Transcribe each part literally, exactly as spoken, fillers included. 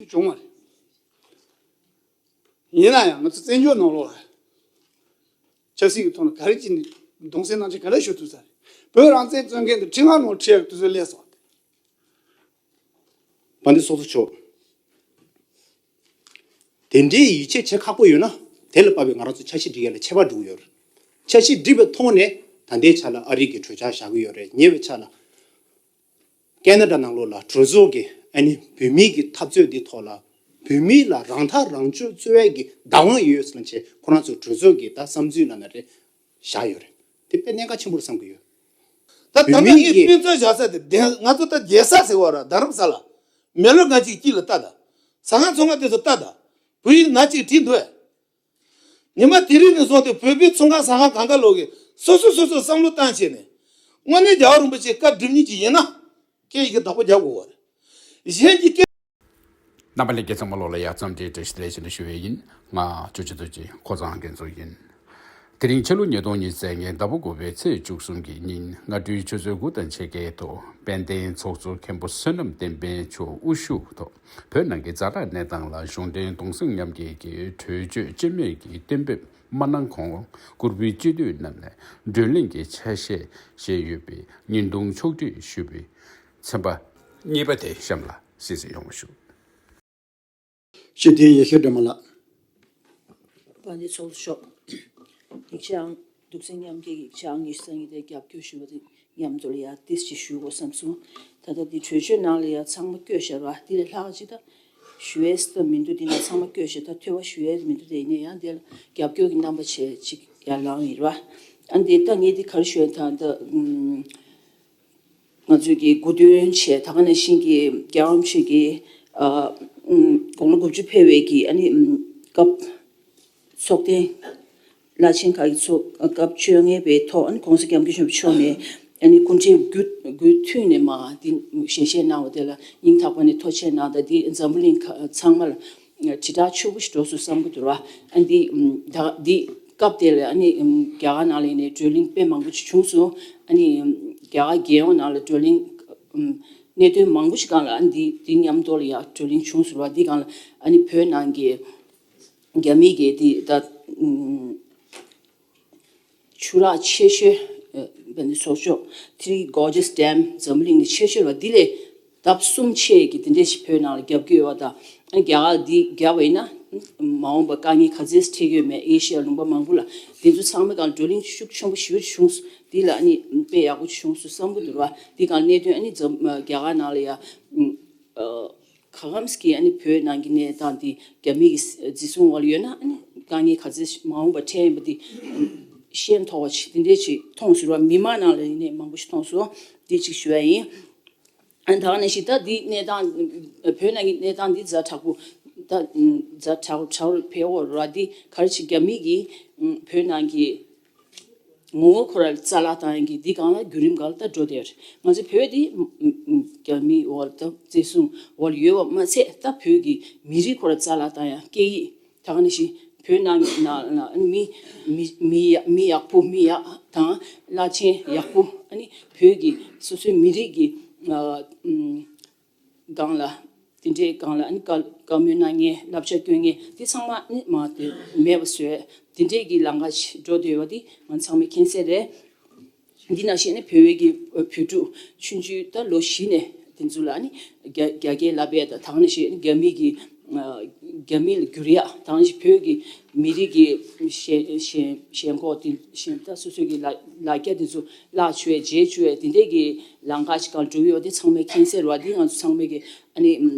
བྱུང་བ་རེད། ཡིན་ན་ཡང་ང་ཚོ་བཙན་བྱོལ་ནང་ལོགས་ལ་ཆབ་སྲིད་ཀྱི་ཐོག་ནས་ག་རེ་བྱས་ནས་གདུང་སེམས་མནར་གཅོད་ག་རེ་ཞུ་ཐུབ་ས་རེད། བོད་རང་བཙན་རྩོད་མཁན་དེ་ཁྲི་མངའ་ནང་ཁྲིད་ཡག་དུས་ཚོད་སླེབས་སོང་། དཔལ་ལྡན་ཚོགས་གཙོ་མཆོག་དེ་འདྲའི་ཡིད་ཆེས་བྱེད་ཁག་པོ་ཡོད་ན། དེ་ལ་དཔག་པའི་ང་རང་ཚོ་འཆར་གཞི་སྒྲིག་ཡ་ལ་ཆད་པ་འགྲོ་གི་ཡོད་རེད། འཆར་གཞི་སྒྲིག་པའི་ཐོག་ནས་ད་ལྟའི་ཆ་ལ་ཨ་རི་གི་གྲོས་འཆར་བཞག་གི་ཡོད་རེད། ཉེ་བའི་ཆ་ལ་ཁེ་ན་ཌ་ནང་ལོགས་ལ་གྲོས་ཚོགས་ཀྱི་ཨ་ནི་བོད་མིའི་གི་འཐབ་རྩོད་འདི་ཐོག་ལ་བོད་མི་ལ་རང་ཐག་རང་གཅོད་རྩོད་ཡ་གི་བདག་དབང་ཡོད་ཟེར་ནས་ཁོ་རང་ཚོ་གྲོས་ཚོགས་ཀྱི་ད་བསམ་ཚུལ་ལབ་ན་རེད། བཞག་ཡོད་རེད། དེ་དཔེ་གནད་འགག་ཆེན་པོ་རེད་བསམ་གྱི་ཡོད། ད་ད་བོད་ལྟ་མི་ན་ངས་གི་དཔེ་མཚོན་བཞག་ས་དེ་བདེན། ང་ཚོ་ད་རྒྱལ་ས་ཟེར་བ་ར་རྡ་རམ་ས་ལ་མེ་ལོང་ང་གཅིག་དཀྱིལ་ལ་ལྟ་ད། ཟ་ཁང་ཚོང་ཁང་དེ་ཚོ་ལྟ་ད། བོད་ཡིག་ན་གཅིག་བྲིས་འདུག་ཨེ། ཉི་མ་དེ་རིང་ནས་བཟུང་སྟེ་བོད་པའི་ཚོང་ཁང་ཟ་ཁང་གང་ག་ལོག་གི་སོ་སོ་སོ་སོ་བསམ་བློ་བཏང་བྱས་ནས། དངོས་གནས་རྒྱལ་བ་རིན་པོ་ཆེ་བཀའ་སྒྲུབ་མཁན་ཅིག་ཡིན་ན། སྐད་ཡི་གེ་བདག་པོ་རྒྱག་དགོས་པ་རེད། གཞན་གྱི་སྐད། རྣམ་པ་ལྷན་རྒྱས་ཚང་མ་ལོགས་ལ་ཡ་འཚམས་འདྲིའི་བཀྲ་ཤིས་བདེ་ལེགས་ཞེས་ཞུ་བ་ཡིན། ང་ཅོ་ཅོ་རྡོ་རྗེ་ཁོ་ཚང་འགན་ཚོགས་ཡིན། དེ་རིང་ཕྱི་ལོ་ཉིས་སྟོང་ཉི་ཤུ་རྩ་ལྔའི་ཟླ་བ་དགུ་པའི་ཚེས་བཅུ་གསུམ་གྱི་ཉིན་སྔ་དྲོའི་ཆུ་ཚོད་དགུ་དང་ཕྱེད་ཀའི་ཐོག་དཔལ་ལྡན་ཚོགས་གཙོ་མཁན་པོ་བསོད་ནམས་བསྟན་འཕེལ་མཆོག་དབུ་བཞུགས་ཐོག་བོད་ནང་གི་ཛ་དྲག་གནས་སྟངས་ལ་གཞུང་འབྲེལ་གདུང་སེམས་མཉམ་སྐྱེད་ཀྱི་གྲོས་ཆོད་སྤྱི་མོས་ཀྱི་གཏན་འབེབས་མ་གནང་གོང་། སྐུ་པར་སྤྱི་འཐུས་རྣམས་ནས་བགྲོ་གླེང་གི་ཆ་ཤས་བཞེས་ཡོད་པའི་བརྙན་ཐུང་ཕྱོགས་སྒྲིག་ཞུས་པའི་ཚན་པ་གཉིས་པ་དེ་གཤམ་ལ་གཟིགས་གཟིགས་ཡོང་བ་ཞུ། ཞེས་དེའི་ཡེ་ཤེས་སྒྲོལ་མ་ལགས། དཔལ་ལྡན་ཚོགས་གཙོ་མཆོག་ཡིག་ཆའང་གདུང་སེམས་མཉམ་སྐྱེད་ཀྱི་ཡིག་ཆའང་ཉི་ཤུ་རྩ་གཉིས་དེ་རྒྱབ་སྐྱོར་ཞུ་བ་དང་མཉམ་དུ་ལ་ཡ་ཏིས་ཅིག་ཞུ་དགོས་བསམ་སོང་། ད་ལྟ་འདི་གྲོས་ཆོད་ནང་ལ་ཡ་ཚང་མ་བཀོད་བཞག་ར། འདི་ལས་ལྷག་ཅིག་ད་ཞུ་ཡས་ད་མི་འདུག་འདི་ནང་ཚང་མ་བཀོད་བཞག་ད་ཐོས་པ་ཞུ་ཡས་མི་འདུག་དེ་ཡིན་ན་ཡང་འདི་ལ་རྒྱབ་སྐྱོར་གྱི་རྣམ་པ་བྱས་ཅིག་ཡར་ལངས་ཡིན་ར། ཨ་འདི་ད་ངས་འདི་ག་རེ་ཞུ་ཡས་ད་ད་ཨུམ། ང་ཚོས་ཀྱི་གོ་སྟོན་བྱས། ད་ག་ནང་བཞིན་གྱི་རྒྱལ་བ་རིན་པོ་ཆེ་གི་ཨ་ཨུམ་དགུང་ལོ་དགུ་བཅུ་ཕེབས་པའི་གི་ཨ་ནི་ཨུམ་སྐབས་ཚོགས་ཐེངས་བླ་ཆེན་ཁག་གི་ཚོགས་སྐབས་བཅོ་ལྔ་པའི་ཐོག་ཨ་ནི་༸གོང་ས་༸སྐྱབས་མགོན་ཆེན་པོ་མཆོག་ནས་ཨ་ནི་སྐུ་ཕྲེང་དགུ་དགུ་མཐུད་ནས་མ་འདི་ཞལ་བཞེས་གནང་བ་དེ་ལ་སྙིང་ཐག་པ་ནས་ཐུགས་རྗེ་གནང་། ད་འདི་འཛམ་བུ་གླིང་ཁ་ཚང་མ་ལ་དྲིལ་བསྒྲགས་ཆེན་པོ་ཞིག་འགྲོ་སོང་བསམ་གྱི་འདུག་ར། ཨ་འདི་ཨུམ་ད་འདི་སྐབས་དེ་ལ་ཨ་ནི་ཨུམ་རྒྱ་གར་ནང་ལ་ཡིན་ནའི་བགྲོ་གླེང་དཔེ་མང་པོ་ཞིག་བྱུང་སོང་། ཨ་ནི་རྒྱ་གར་རྒྱལ་ཡོངས་ནང་ལ་བགྲོ་གླེང་ཨུམ་གནད་དོན་མང་པོ་ཞིག་སྒང་ལ་ཨ་ནི་འདི་འདི་མཉམ་དུ་ལ་ཡ་བགྲོ་གླེང་བྱུང་སོང་བ། འདི་སྒང་ལ་ཨ་ནི་བོད་ནང་གི་རྒྱ་མི་གི་འདི་ད་ཨུམ་ཆུ་རགས་ཆེ་ཤོས་ཨ་བན་དེ་ཚོགས་ཆོག Three Gorges Dam འཛམ་གླིང་གི་ཆེ་ཤོས་བ་འདི་ལས་ལྡབ་གསུམ་ཆེ་གི་དེ་འདྲས་ཞིག་བོད་ནང་ལ་རྒྱབ་ཀྱི་ཡོད་པ་དང་། ཨ་ནི་རྒྱ་གར་འདི་རྒྱབ་པ་ཡིན་ན་མ་འོངས་པ་དཀའ་ངལ་ག་ཚད་འཕྲད་ཀྱི་ཡོད་མེད་ཨེ་ཤི་ཡ་ལུང་པ་མང་པོ་ལ་དེ་ཚོ་ཚང་མའི་སྒང་བགྲོ་གླེང་ཤུགས་ཆེན་པོ་ཞེ་པོ་ཅིག་བྱུང་སོང་། འདི་ལ་ཨ་ནི་དཔེ་ཡག་པོ་ཅིག་བྱུང་སོང་བསམ་གྱི་འདུག་ར། འདི་སྒང་གནད་དོན་ཨ་ནི་འཛམ་རྒྱ་གར་ནང་ལ་ཡ་ཨ་ཁ་ཁམས་ཀྱི་ཨ་ནི་བོད་ནང་གི་གནས་སྟངས་འདི་རྒྱ་མི་གི་འཛིན་བཟུང་འོག་ལ་ཡོད་ན་ཨ་ནི་དཀའ་ངལ་ག་ཚད་མ་འོངས་པ་འཕྲད་ཡིན་པ་འདི་ཤེས་མཐོང་བ་ཅིག་འདི་འདྲས་ཅིག་མཐོང་སོང་ར། མི་མང་ནང་ལ་ཡིན་ནའི་མང་པོ་ཞིག་མཐོང་སོང་། འདི་གཅིག་ཞུ་ཡ་ཡིན། ཨ་ནི་ད་ག་ནང་བཞིན་ད་འདི་གནས་སྟངས་བོད་ནང་གི་གནས་སྟངས་འདི་ཛ་དྲག་པོ་ད་ཛ་དྲག་དྲག་པོ་ཕེབས་འོག་ར། འདི་ག་རེ་ཅིག་རྒྱ་མི་གིས་བོད་ནང་གི་ངོ་བོ་ཁོ་ར་རྩ་བརླག་བཏང་ཡག་གི་འདི་སྒང་ལ་བརྒྱུད་རིམ་སྒང་ལ་ད་འགྲོ་བསྡད་ཡོད་རེད། ང་ཚོ་བོད་འདི་རྒྱ་མིའི་འོག་ལ་ད་བཙན་བཟུང་འོག་ལ་ཡོད་པ་མ་ཚད་ད་བོད་ཀྱི་མི་རིགས་ཁོ་ར་རྩ་བརླག་བཏང་ཡག་སྐད་ཡིག་ད་ག་ནང་བཞིན་བོད་ནང་ནང་ལ་མི་མི་མི་ཡག་མི་ཡག་པོ་མི་ཡག་དང་བླ་ཆེན་ཡག་པོ་ཨ་ནི་བོད་ཀྱི་སོ་སོའི་མི་རིགས་ཀྱི་ཨ་ཨུམ། སྒང་ལ། དེ་འདྲའི་སྒང་ལ་ཨ་ནི་བཀའ་བཀའ་མོལ་གནང་མཁན་བསླབ་བྱ་སྐྱོན་མཁན་དེ་ཚང་མ་ཨ་ནི་མ་དེ་མེད་པ་བཟོས། དེ་འདྲའི་གི་ལམ་ཁ་ཞིག་འགྲོ་བསྡད་ཡོད་པ་དེ་ང་ཚང་མས་མཁྱེན་གསལ་རེད། འདི་ནང་བཞིན་ཨ་ནི་བོད་པའི་གི་བོད་ཕྲུག་ཆུང་ཆུང་ད་ལོ་བཞི་ནས་དེ་ཚོ་ལ་ཨ་ནི་རྒྱ་རྒྱ་སྐད་བསླབ་ཡས་དང་། ད་ག་ནང་བཞིན་ཨ་ནི་རྒྱ་མི་གི་ཨ་རྒྱ་མི་ལ་བསྒྱུར་ཡས་དང་། བོད་ཀྱི་མི་རིགས་ཀྱི་ཞེན་ཞེན་ཞེན་ཁོག་དེ་ཞེན་ད་སོ་སོ་གི་ལ་ལ་རྒྱ་དེ་ཚོ་བརླག་བཅུག་ཡས་བརྗེད་བཅུག་ཡས་དེ་འདྲའི་གི་ལམ་ཁ་ཞིག་སྒང་འགྲོ་གི་ཡོད་དེ་ཚང་མས་མཁྱེན་གསལ་རེད་བ། དེ་ང་ཚོ་ཚང་མས་གི་ཨ་ནི་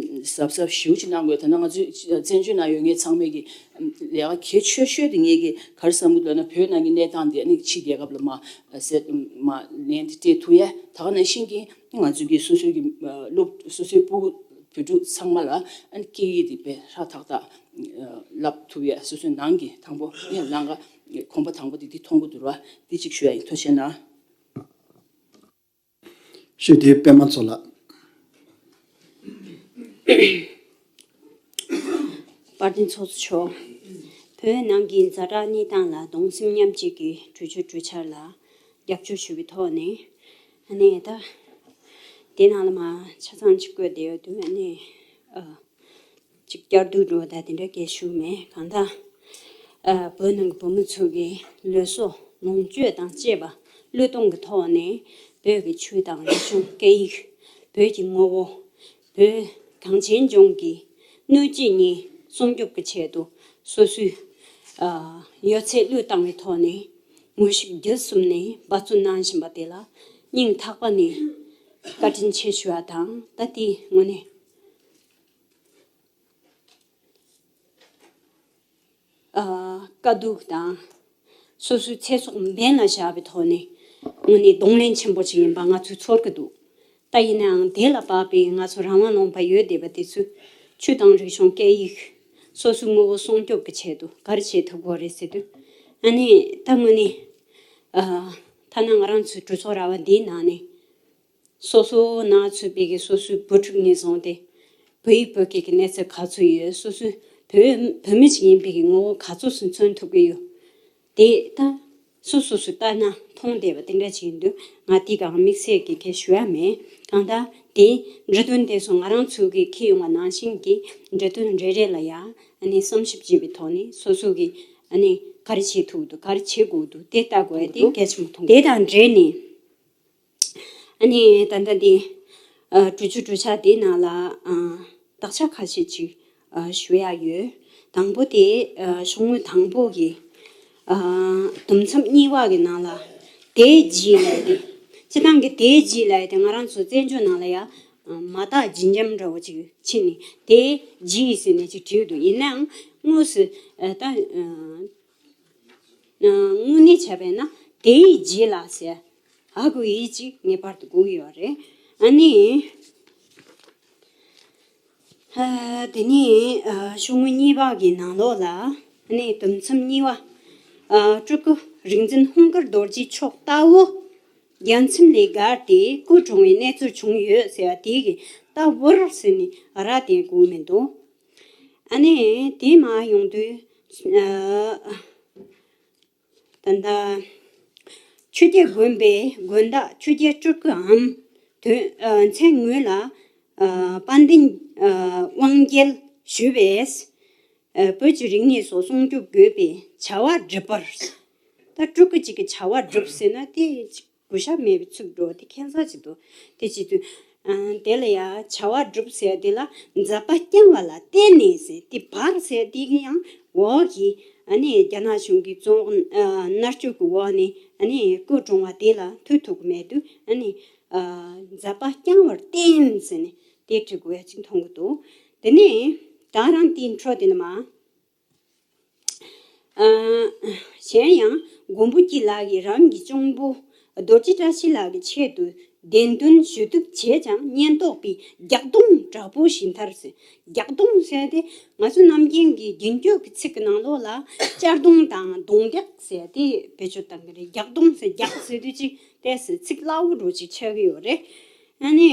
གཟབ་གཟབ་ཞེ་པོ་ཅིག་གནང་དགོས། ད་ནང་ང་ཚོའི་བཙན་བྱོལ་ནང་ཡོད་མཁན་ཚང་མས་གི་ལས་ཀ་གལ་ཆེ་ཤོས་དེ་ངས་གི་ག་རེ་བསམ་གི་འདུག་ལབ་ན། བོད་ནང་གི་གནས་སྟངས་དེ་ཨ་ནི་ཕྱི་རྒྱལ་ཁབ་ལ་མ་ཟེར་མ་ལན་དེ་སྤྲད་ཐུབ་ཡས། ད་ག་ནང་བཞིན་གི་ང་ཚོའི་གི་སོ་སོའི་གི་སློབ་སོ་སོའི་སྤུ་གུ་བོད་ཕྲུག་ཚང་མ་ལ་ཨ་ནི་སྐད་ཡིག་དེ་དཔེ་ཧྲ་ཐག་ཐག་བསླབ་ཐུབ་ཡས་སོ་སོའི་ནང་གི་དང་པོ་ཨ་ནི་ལམ་ཁ་གོམ་པ་དང་པོ་དེ་དེ་མཐོང་གི་འདུག་ར། དེ་གཅིག་ཞུ་ཡ་ཡིན། ཐུགས་རྗེ་གནང་། ཞུ་དེ་པད་མ་མཚོ་ལགས། དཔལ་ལྡན་ཚོགས་གཙོ་མཆོག་བོད་ནང་གི་ཛ་དྲག་གནས་སྟངས་ལ་གདུང་སེམས་མཉམ་སྐྱེད་ཀྱི་གྲོས་ཆོད་གྲོས་འཆར་ལ་རྒྱབ་སྐྱོར་ཞུ་བའི་ཐོག་ནས་ཨ་ནི་ད་དེ་ནང་ལ་མ་ཆ་ཚང་ཅིག་བཀོད་བསྡད་ཡོད་དུས་ཨ་ནི་ཨ། ཅིག་བསྐྱར་ཟློས་འགྲོ་ད་དེ་འདྲ་གས་ཞུ་མེད། གང་ལྟར་ཨ་བོད་ནང་གི་བོད་མི་ཚོ་གི་ལུས་སྲོག་ལོངས་སྤྱོད་དང་བཅས་པ་བློས་གཏོང་གི་ཐོག་ནས་བོད་ཀྱི་ཆོས་དང་རིག་གཞུང་སྐད་ཡིག་བོད་ཀྱི་ངོ་བོ། བོད་གངས་ཅན་ལྗོངས་ཀྱི་སྣོད་བཅུད་གཉིས་སྲུང་སྐྱོབ་ཀྱི་ཆེད་དུ་སོ་སོའི་ཨ་ཡོད་ཚད་བློས་བཏང་བའི་ཐོག་ནས་ངོ་ཤེས་བརྒྱུད་གསུམ་ནས་འབད་བརྩོན་གནང་བཞིན་པ་དེ་ལ་སྙིང་ཐག་པ་ནས་བཀའ་དྲིན་ཆེ་ཞུ་བ་དང་། ད་ལྟའི་ངོས་ནས་ཨ་དཀའ་སྡུག་དང་སོ་སོའི་ཚེ་སྲོག་འབེན་ལ་བཞག་པའི་ཐོག་ནས་དངོས་གནས་གདོང་ལེན་ཆེན་པོ་ཞིག་ཡིན་པ་ང་ཚོས་ཚོར་གྱི་འདུག་ད་ཡིན་ནའང་དེ་ལ་དཔག་པའི་ང་ཚོ་རང་དབང་ལུང་པ་ཡོད་བསྡད་པ་དེ་ཚོས་ཆོས་དང་རིག་གཞུང་སྐད་ཡིག་སོ་སོའི་ངོ་བོ་སྲུང་སྐྱོབ་ཀྱི་ཆེད་དུ་ག་རེ་བྱེད་ཐུབ་དགོས་རེད་ཟེར་དུས། ཨ་ནི་ད་དངོས་གནས་ཨ་ཐ་ན་ང་རང་ཚོའི་གྲོས་ཚོགས་ར་བ་འདིའི་ནང་ནས། སོ་སོ་ནང་ཚུད་པའི་གི་སོ་སོའི་བུ་ཕྲུག་ནས་བཟུང་སྟེ་བོད་ཡིག་བོད་སྐད་ཀྱི་གནས་ཚུལ་ག་ཚོད་ཡོད། སོ་སོའི་བོད་བོད་མི་ཞིག་ཡིན་པའི་གི་ངོ་བོ་ག་ཚོད་སུ་མཚོན་ཐུབ་ཀྱི་ཡོད། དེ་ད་སོ་སོ་སོས་ལྟ་ན་མཐོང་བསྡད་པ་དེ་འདྲ་ཅིག་ཡིན་དུས་ང་དེ་གང་དམིགས་བསལ་གྱི་གལ་ཞུ་ཡ་མེད། གང་ལྟར་དེ་འབྲི་དོན་དེ་ཚོ་ང་རང་ཚོའི་གི་འཁྱེར་ཡོང་བ་ནང་བཞིན་གྱི་འབྲི་དོན་རེ་རེ་ལ་ཡ་ཨ་ནི་བསམ་ཞིབ་བྱས་པའི་ཐོག་ནས་སོ་སོ་གི་ཨ་ནི་ག་རེ་བྱེད་ཐུབ་འདུག་ག་རེ་བྱེད་དགོས་འདུག་དེ་ལྟ་དགོས་ཡ་དེ་གལ་ཆེན་པོ་མཐོང་། དེ་དང་འབྲེལ་ནས། ཨ་ནི་ད་ལྟ་འདི་ཨ་གྲོས་ཆོད་གྲོས་འཆར་དེའི་ནང་ལ་ཨ་དག་ཆ་ཁ་ཤས་ཅིག་ཨ་ཞུ་ཡ་ཡོད། དང་པོ་དེ་ཨ་ཤོག་ངོས་དང་པོ་གི་ཨ་དུམ་མཚམས་གཉིས་པ་གི་ནང་ལ་དེའི་རྗེས་ལབ་ཡ་དེ། སྤྱིར་བཏང་གི་དེའི་རྗེས་ལབ་ཡ་དེ་ང་རང་ཚོ་བཙན་བྱོལ་ནང་ལ་ཡ་ཨ་མ་དག་རྗེས་འཇམ་འདྲ་བོ་ཅིག་ཕྱིན་ནས་དེའི་རྗེས་ཟེར་ནས་ཅིག་བྲིས་འདུག་ཡིན་ནའང་དངོས་སུ་ཨ་ད་ཨ། དངོས་གནས་བྱས་པས་ན་དེའི་རྗེས་ལ་ཟེར་ཧ་གོ་ཡིད་ཅིག་ངེས་པར་དུ་དགོས་ཀྱི་ཡོད་རེད། ཨ་ནི་ཨ་དེ་ནི་ཨ་ཤོག་ངོས་གཉིས་པ་གི་ནང་ལོགས་ལ་ཨ་ནི་དུམ་མཚམས་གཉིས་པ་ཨ་སྤྲུལ་སྐུ་རིག་འཛིན་ཧུང་དཀར་རྡོ་རྗེ་མཆོག་རྟ་བོ་རྒྱལ་མཚན་ལས་བརྒལ་ཏེ་སྐུ་གྲོངས་པའི་གནས་ཚུལ་བྱུང་ཡོད་ཟེར་བ་དེ་གི་རྟ་བོར་ཟེར་ནས་ར་དེ་དགོས་མི་འདུག་ཨ་ནི་དེ་མ་ཡོང་དུས་ཨ། ད་ལྟ་ཆོས་རྒྱལ་དགོན་པའི་དགོན་བདག་ཆོས་རྒྱལ་སྤྲུལ་སྐུའམ་དོན་ཨ་མཚན་དངོས་ལ་ཨ་དཔལ་ལྡན་ཨ་དབང་རྒྱལ་ཞུས་པས་ཨ་བོད་ཀྱི་རིག་གནས་སོགས་སྲུང་སྐྱོབ་དགོས་པའི་བྱ་བ་བསྒྲུབ་པར། ད་སྤྲུལ་སྐུ་གཅིག་གིས་བྱ་བ་བསྒྲུབས་ཟེར་ན་དེ་གཅིག་གུས་ཞབས་མེད་པའི་ཚིག་འགྲོ་དེ་ཁྱད་མཚར་ཅིག་འདུག་དེ་བྱེད་དུས་ཨ་དེ་ལ་ཡ་བྱ་བ་བསྒྲུབས་ཟེར་དེ་ལ་མཛད་པ་བསྐྱངས་པ་ལ་བརྟེན་ནས་ཟེར་དེ་བར་ཟེར་དེ་གི་ཡང་འོག་གི་ཨ་ནི་རྒྱ་ནག་གཞུང་གི་བཙོན་ཨ་མནར་གཅོད་ཀྱི་འོག་ནས་ཨ་ནི་སྐུ་གྲོངས་པ་དེ་ལ་ཐུག་ཐུབ་ཀྱི་མེད་དུས་ཨ་ནི་ཨ་མཛད་པ་བསྐྱངས་པར་བརྟེན་ཟེར་ནས་དེ་བྲི་དགོས་ཡ་ཅིག་མཐོང་གི་འདུག་དེ་ནས་ད་རང་དེའི་འཕྲོ་དེ་ནས་མ། ཨ་གཞན་ཡང་མགོན་པོ་སྐྱིད་ལགས་ཀྱིས་རང་གི་གཅུང་པོ་རྡོ་རྗེ་བཀྲ་ཤིས་ལགས་ཀྱི་ཆེད་དུ་བདེན་དོན་ཞུ་གཏུག་བྱས་ཀྱང་ཉེན་རྟོག་པས་རྒྱག་རྡུང་དྲག་པོ་ཞིག་མཐར་ཟེར། རྒྱག་རྡུང་ཟེར་དེ་ང་ཚོ་ནམ་རྒྱུན་གྱི་རྒྱུན་སྤྱོད་ཀྱི་ཚིག་གི་ནང་ལོགས་ལ་གཅར་རྡུང་དང་རྡུང་རྒྱག་ཟེར་དེ་བེད་སྤྱོད་བཏང་གི་རེད། རྒྱག་རྡུང་ཟེར་རྒྱག་ཟེར་དུས་ཅིག་ཏོག་ཙམ་ཚིག་སླ་བོ་འདྲ་ཅིག་ཆགས་ཀྱི་ཡོད་རེད། ཨ་ནི།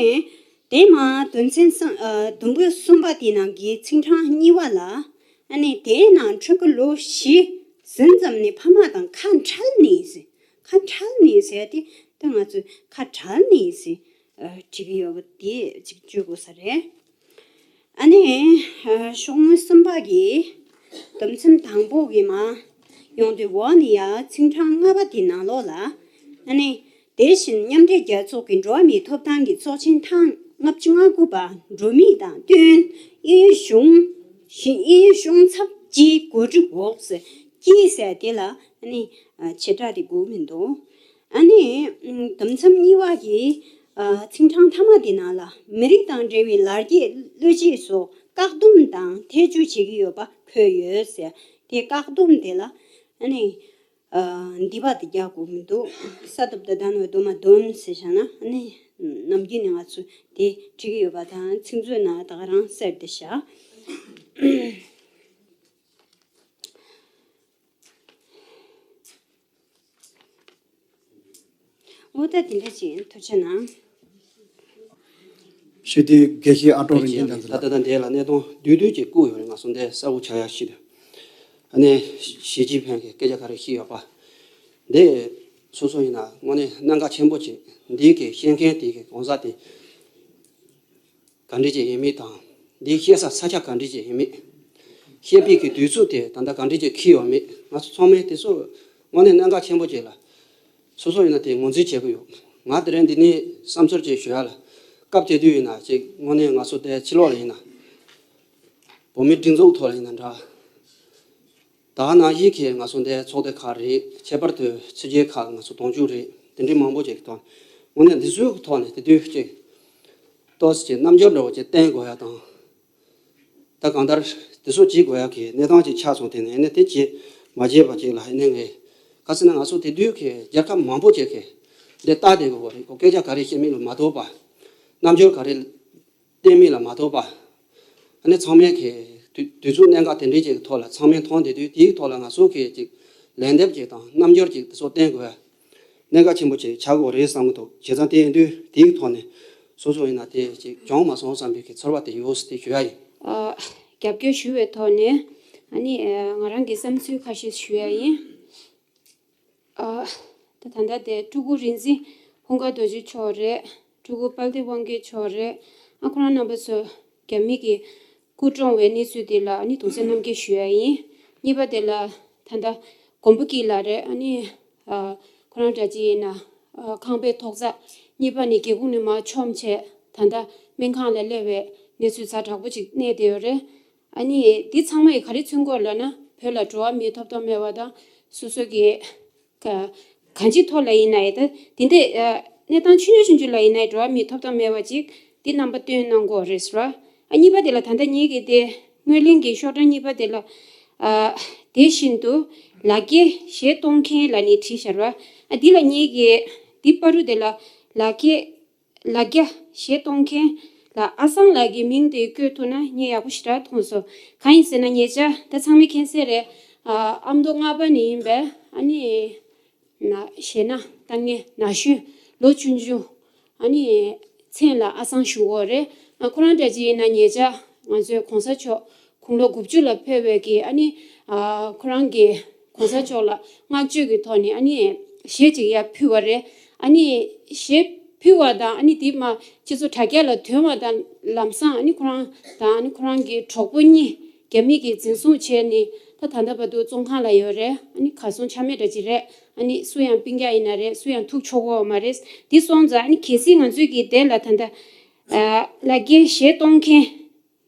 དེ་མ་དོན་ཚན་གསུམ་ཨ་དུམ་བུ་གསུམ་པ་དེའི་ནང་གི་ཚིག་གྲངས་གཉིས་པ་ལ། ཨ་ནི་དེའི་ནང་ཕྲུ་གུ་ལོ་བཞི་ཟིན་ཙམ་ནས་ཕ་མ་དང་ཁ་བྲལ་ནས་ཟེར། ཁ་བྲལ་ནས་ཟེར་དེ་ད་ང་ཚོས་ཁ་བྲལ་ནས་ཟེར་ཨ་བྲིས་ཀྱི་ཡོད་པ་དེ་ཅིག་བཅོས་དགོས་ས་རེད། ཨ་ནི་ཨ་ཤོག་ངོས་གསུམ་པ་གི་དུམ་ཚན་དང་པོ་གི་མ་ཡོང་དུས་འོག་ནས་ཡ་ཚིག་གྲངས་ལྔ་པ་དེའི་ནང་ལོགས་ལ་ཨ་ནི། དེ་བཞིན་མཉམ་འབྲེལ་རྒྱལ་ཚོགས་ཀྱི་འགྲོ་བ་མིའི་ཐོབ་ཐང་གི་ཚོགས་ཆེན་ཐེངས་ལྔ་བཅུ་ང་དགུ་པ་འགྲོ་མུས་དང་བསྟུན་དབྱིན་ཡུལ་གཞུང་ཞིང་དབྱིན་ཡུལ་གཞུང་ཚབ་ཀྱི་གོ་སྒྲིག་འོག་ཟེར་ཀྱིས་ཟེར་དེ་ལ་ཨ་ནི་བྱེ་བྲག་དེ་དགོས་མི་འདུག་ཨ་ནི་དུམ་མཚམས་གཉིས་པ་ཡི་ཚིག་གྲངས་མཐའ་མ་དེ་ནང་ལ་མི་རིགས་དང་འབྲེལ་བའི་ལར་རྒྱས་བློས་བྱས་སོགས་བཀག་སྡོམ་དང་ཐེ་བྱུས་བྱེད་ཀྱི་ཡོད་པ་འཁོད་ཡོད་ཟེར། དེ་བཀག་སྡོམ་དེ་ལ་ཨ་ནི། འདི་པ་དེ་རྒྱག་དགོས་མི་འདུག་ས་ཐོབ་ད་ད་ནོ་དོ་མ་དོན་ཟེར་བྱ་ན་ནི་ནམ་རྒྱུན་ནས་ང་ཚོ་དེ་བྲིས་ཀྱི་ཡོད་པ་དང་ཚིག་མཛོད་ནང་ད་ག་རང་གསལ་བསྡད་བྱ། འོ་ད་དེ་འདྲ་ཅིག་ཐུགས་རྗེ་གནང་། ཞུ་དུས་དགེ་བཤེས་ཨ་ཀྲོག་རིག་འཛིན་ལགས་ད་ལྟ་ད་འདས་ལ་གནས་སྟངས་བསྡུས་བསྡུས་ཀྱི་བསྐུར་ཡོད་རེད། ང་ཚོ་འདས་གསལ་བོ་ཆགས་ཡ་ཞིག་དུས་ཨ་ནེ་ཞི་ཅིན་ཕིང་གིས་སྐད་ཆ་ག་རེ་བཤད་ཡོད་པ་འདི་སོ་སོ་ཡིན་ན་དངོས་གནས་གནད་འགག་ཆེན་པོ་ཅིག་འདི་གི་བཤད་མཁན་དེ་གི་གང་ཟག་དེ་ག་འདྲ་ཅིག་ཡིན་མིན་དང་ འདི་བཤད་ས་ས་ཆ་ག་འདྲ་ཅིག་ཡིན་མེད། བཤད་པའི་གི་དུས་ཚོད་དེ་ད་ལྟ་ག་འདྲ་ཅིག་འཁེལ་ཡོད་མེད། ང་ཚོ་ཚང་མས་དེ་ཚོ་དངོས་གནས་གནད་འགག་ཆེན་པོ་ཅིག་ལ། སོ་སོ་ཡིན་ན་དེ་ངོས་འཛིན་བྱེད་ཀྱི་ཡོད། ང་དེ་རིང་འདི་ནས་བསམ་ཚུལ་ཅིག་ཞུ་ཡ་ལ། སྐབས་དེ་དུས་ཡིན་ན་ཅིག་དངོས་གནས་ང་ཚོ་དེ་ཕྱི་ལོགས་ལ་ཡིན་ན། བོད་མིའི་སྒྲིག་འཛུགས་ཐོག་ལ་ཡིན་ན་འདྲ། ད་ག་ནང་བཞིན་གྱི་ང་ཚོ་འདིའི་ཚོགས་སྡེ་ཁག་རེད། ཁྱད་པར་དུ་ཕྱི་རྒྱལ་ཁག་ང་ཚོ་དོན་གཅོད་རེད། དེ་འདྲའི་མང་པོ་ཅིག་གི་ཐོག་ནས་དངོས་གནས་འདི་ཚོའི་ཐོག་ནས་དེ་དུས་ཅིག་ཏོག་ཙམ་ཅིག་རྣམ་འགྱུར་འདྲ་བོ་ཅིག་བསྟན་དགོས་ཡ་དང་། ད་གང་ལྟར་དེ་ཚོ་བྱེད་དགོས་ཡ་གི་གནས་སྟངས་ཅིག་ཆགས་སོང་། དེ་ནས་ཨ་ནི་དེ་བྱེད་མ་བྱེད་པ་ཅིག་ལ་ཨ་ནི་ངས་ག་ཟེར་ན་ང་ཚོ་དེ་དུས་ཀྱི་རྒྱལ་ཁབ་མང་པོ་ཅིག་གི་འདི་ལྟ་བསྡད་དགོས་པ་རེད། ཁོ་སྐད་ཆ་ག་རེ་བཤད་མིན་ལ་མ་གཏོགས་པ། རྣམ་འགྱུར་ག་རེ་བསྟན་མིན་ལ་མ་གཏོགས་པ། ཨ་ནི་ཚང་མས་ཀྱི་དུས་དུས་ཚོད་གནད་འགག་དེ་འདྲའི་ཅིག་གི་ཐོག་ལ་ཚང་མས་མཐོང་བསྡད་དུས། དེའི་ཐོག་ལ་ང་ཚོ་གི་ཅིག་ལན་འདེབས་ཅིག་དང་རྣམ་འགྱུར་ཅིག་དེ་ཚོ་བསྟན་དགོས་གནད་འགག་ཆེན་པོ་ཅིག་ཆགས་དགོས་རེད་བསམ་གྱི་འདུག་བྱས་ཙང་དེ་ཡིན་དུས་དེའི་ཐོག་ནས་སོ་སོ་ཡིན་ན་དེ་ཅིག་བྱུང་མ་སོང་བསམ་པའི་གི་ཚོར་བ་དེ་ཡོད་ཟེར་དེ་ཞུ་ཡ་ཡིན། ཨ། རྒྱབ་སྐྱོར་ཞུ་བའི་ཐོག་ནས་ཨ་ནི་ཨ་ང་རང་གི་བསམ་ཚུལ་ཁ་ཤས་ཞུ་ཡ་ཡིན། ཨ། ད་ད་ལྟ་དེ་སྤྲུལ་སྐུ་རིག་འཛིན་ཧཱུྃ་སྒར་རྡོ་རྗེ་མཆོག་རེད། སྤྲུལ་སྐུ་དཔལ་ལྡན་དབང་རྒྱལ་མཆོག་རེད། ཨ། ཁོ་རང་རྣམ་པ་ཚོ་རྒྱ་མི་གིས་སྐུ་བཀྲོངས་པའི་གནས་ཚུལ་དེ་ལ་ཨ་ནི་གདུང་སེམས་མཉམ་སྐྱེད་ཞུ་ཡ་ཡིན། གཉིས་པ་དེ་ལ་ད་ལྟ་མགོན་པོ་སྐྱིད་ལགས་རེད། ཨ་ནི་ཨ་ཁོ་རང་འདྲ་ཅིག་ཡིན་ན་ཨ་ཁང་པའི་ཐོག་བརྩེགས་གཉིས་པ་ནས་སྒེའུ་ཁུང་ནས་མར་མཆོངས་བྱས་ད་ལྟ་སྨན་ཁང་ལ་སླེབས་པའི་གནས་ཚུལ་ཛ་དྲག་པོ་ཅིག་གནས་བསྡད་ཡོད་རེད། ཨ་ནི་འདི་ཚང་མ་ཡིས་ག་རེ་མཚོན་གྱི་ཡོད་ལབ་ན། བོད་ལ་འགྲོ་བ་མིའི་ཐོབ་ཐང་མེད་པ་དང་། སོ་སོ་གི་ག་གང་ཅིའི་ཐོག་ལ་ཡིན་ན་ཡང་། ད་དེ་འདྲའི་ཨ་གནས་སྟངས་ཆུང་ཆུང་ཆུང་ཆུང་ལ་ཡིན་ན་ཡང་འགྲོ་བ་མིའི་ཐོབ་ཐང་མེད་པ་ཅིག་འདི་རྣམ་པ་སྟོན་གནང་དགོས་རེད་ཟེར་བ། ཨ་གཉིས་པ་དེ་ལ་ད་ལྟ་ངེད་ཀྱི་དེ་སྔོན་གླེང་གི་ཤོག་གྲངས་གཉིས་པ་དེ་ལ། ཨ་དེ་བཞིན་དུ་ལ་རྒྱའི་གཞས་གཏོང་མཁན་ལབ་ནས་བྲིས་བཞག་པ། ཨ་འདི་ལ་ངེད་ཀྱི་འདི་བར་དུ་དེ་ལ་ལ་རྒྱའི་ལ་རྒྱ་གཞས་གཏོང་མཁན་ལ་ཨ་སང་ལགས་ཀྱི་མིང་དེ་བཀོད་ཐུབ་ན་ངས་ཡག་པོ་ཞེ་དྲག་མཐོང་སོང་། གང་ཡིན་ཟེར་ན་ཉེ་ཆར་ད་ཚང་མས་མཁྱེན་གསལ་རེད། ཨ་ཨ་མདོ་རྔ་པ་ནས་ཡིན་པའི་ཨ་ནི་ན་གཞས་སྣ་ལྟ་མཁན་ན་གཞོན་ལོ་ཆུང་ཆུང་ཨ་ནི་མཚན་ལ་ཨ་སང་ཞུ་གི་ཡོད་རེད། ཨ་ཁོ་རང་འདྲ་ཅིག་ཡིན་ན་ཉེ་ཆར་ང་ཚོའི་གོང་ས་མཆོག་དགུང་ལོ་དགུ་བཅུ་ལ་ཕེབས་པའི་གི་ཨ་ནི་ཨ་ཁོ་རང་གི་གོང་ས་མཆོག་ལ་བསྔགས་བརྗོད་ཀྱི་ཐོག་ནས་ཨ་ནི་གཞས་ཅིག་ཡར་ཕུལ་བ་རེད། ཨ་ནི་གཞས་ཕུལ་བ་དང་ཨ་ནི་དེ་མར་སྤྱི་ཚོགས་དྲ་རྒྱ་ལ་ཐོན་བ་དང་ལམ་སང་ཨ་ནི་ཁོ་རང་དང་ཨ་ནི་ཁོ་རང་གི་གྲོགས་པོ་གཉིས་རྒྱ་མི་གིས་འཛིན་བཟུང་བྱས་ནས་ད་ད་ལྟ་བར་དུ་བཙོན་ཁང་ལ་ཡོད་རེད། ཨ་ནི་གར་སོང་ཆ་མེད་འདྲ་ཅིག་རེད། ཨ་ནི་སུ་ཡང་སྤུན་ཀྱག་ཡིན་ན་རེད། སུ་ཡང་ཐུག་ཆོག་གི་མ་རེད། འདི་སོང་ཙང་ཨ་ནི་གལ་སྲིད་ང་ཚོས་ཀྱིས་དེ་ལ་ད་ལྟ་ཨ་ལ་རྒྱའི་གཞས་གཏོང་མཁན་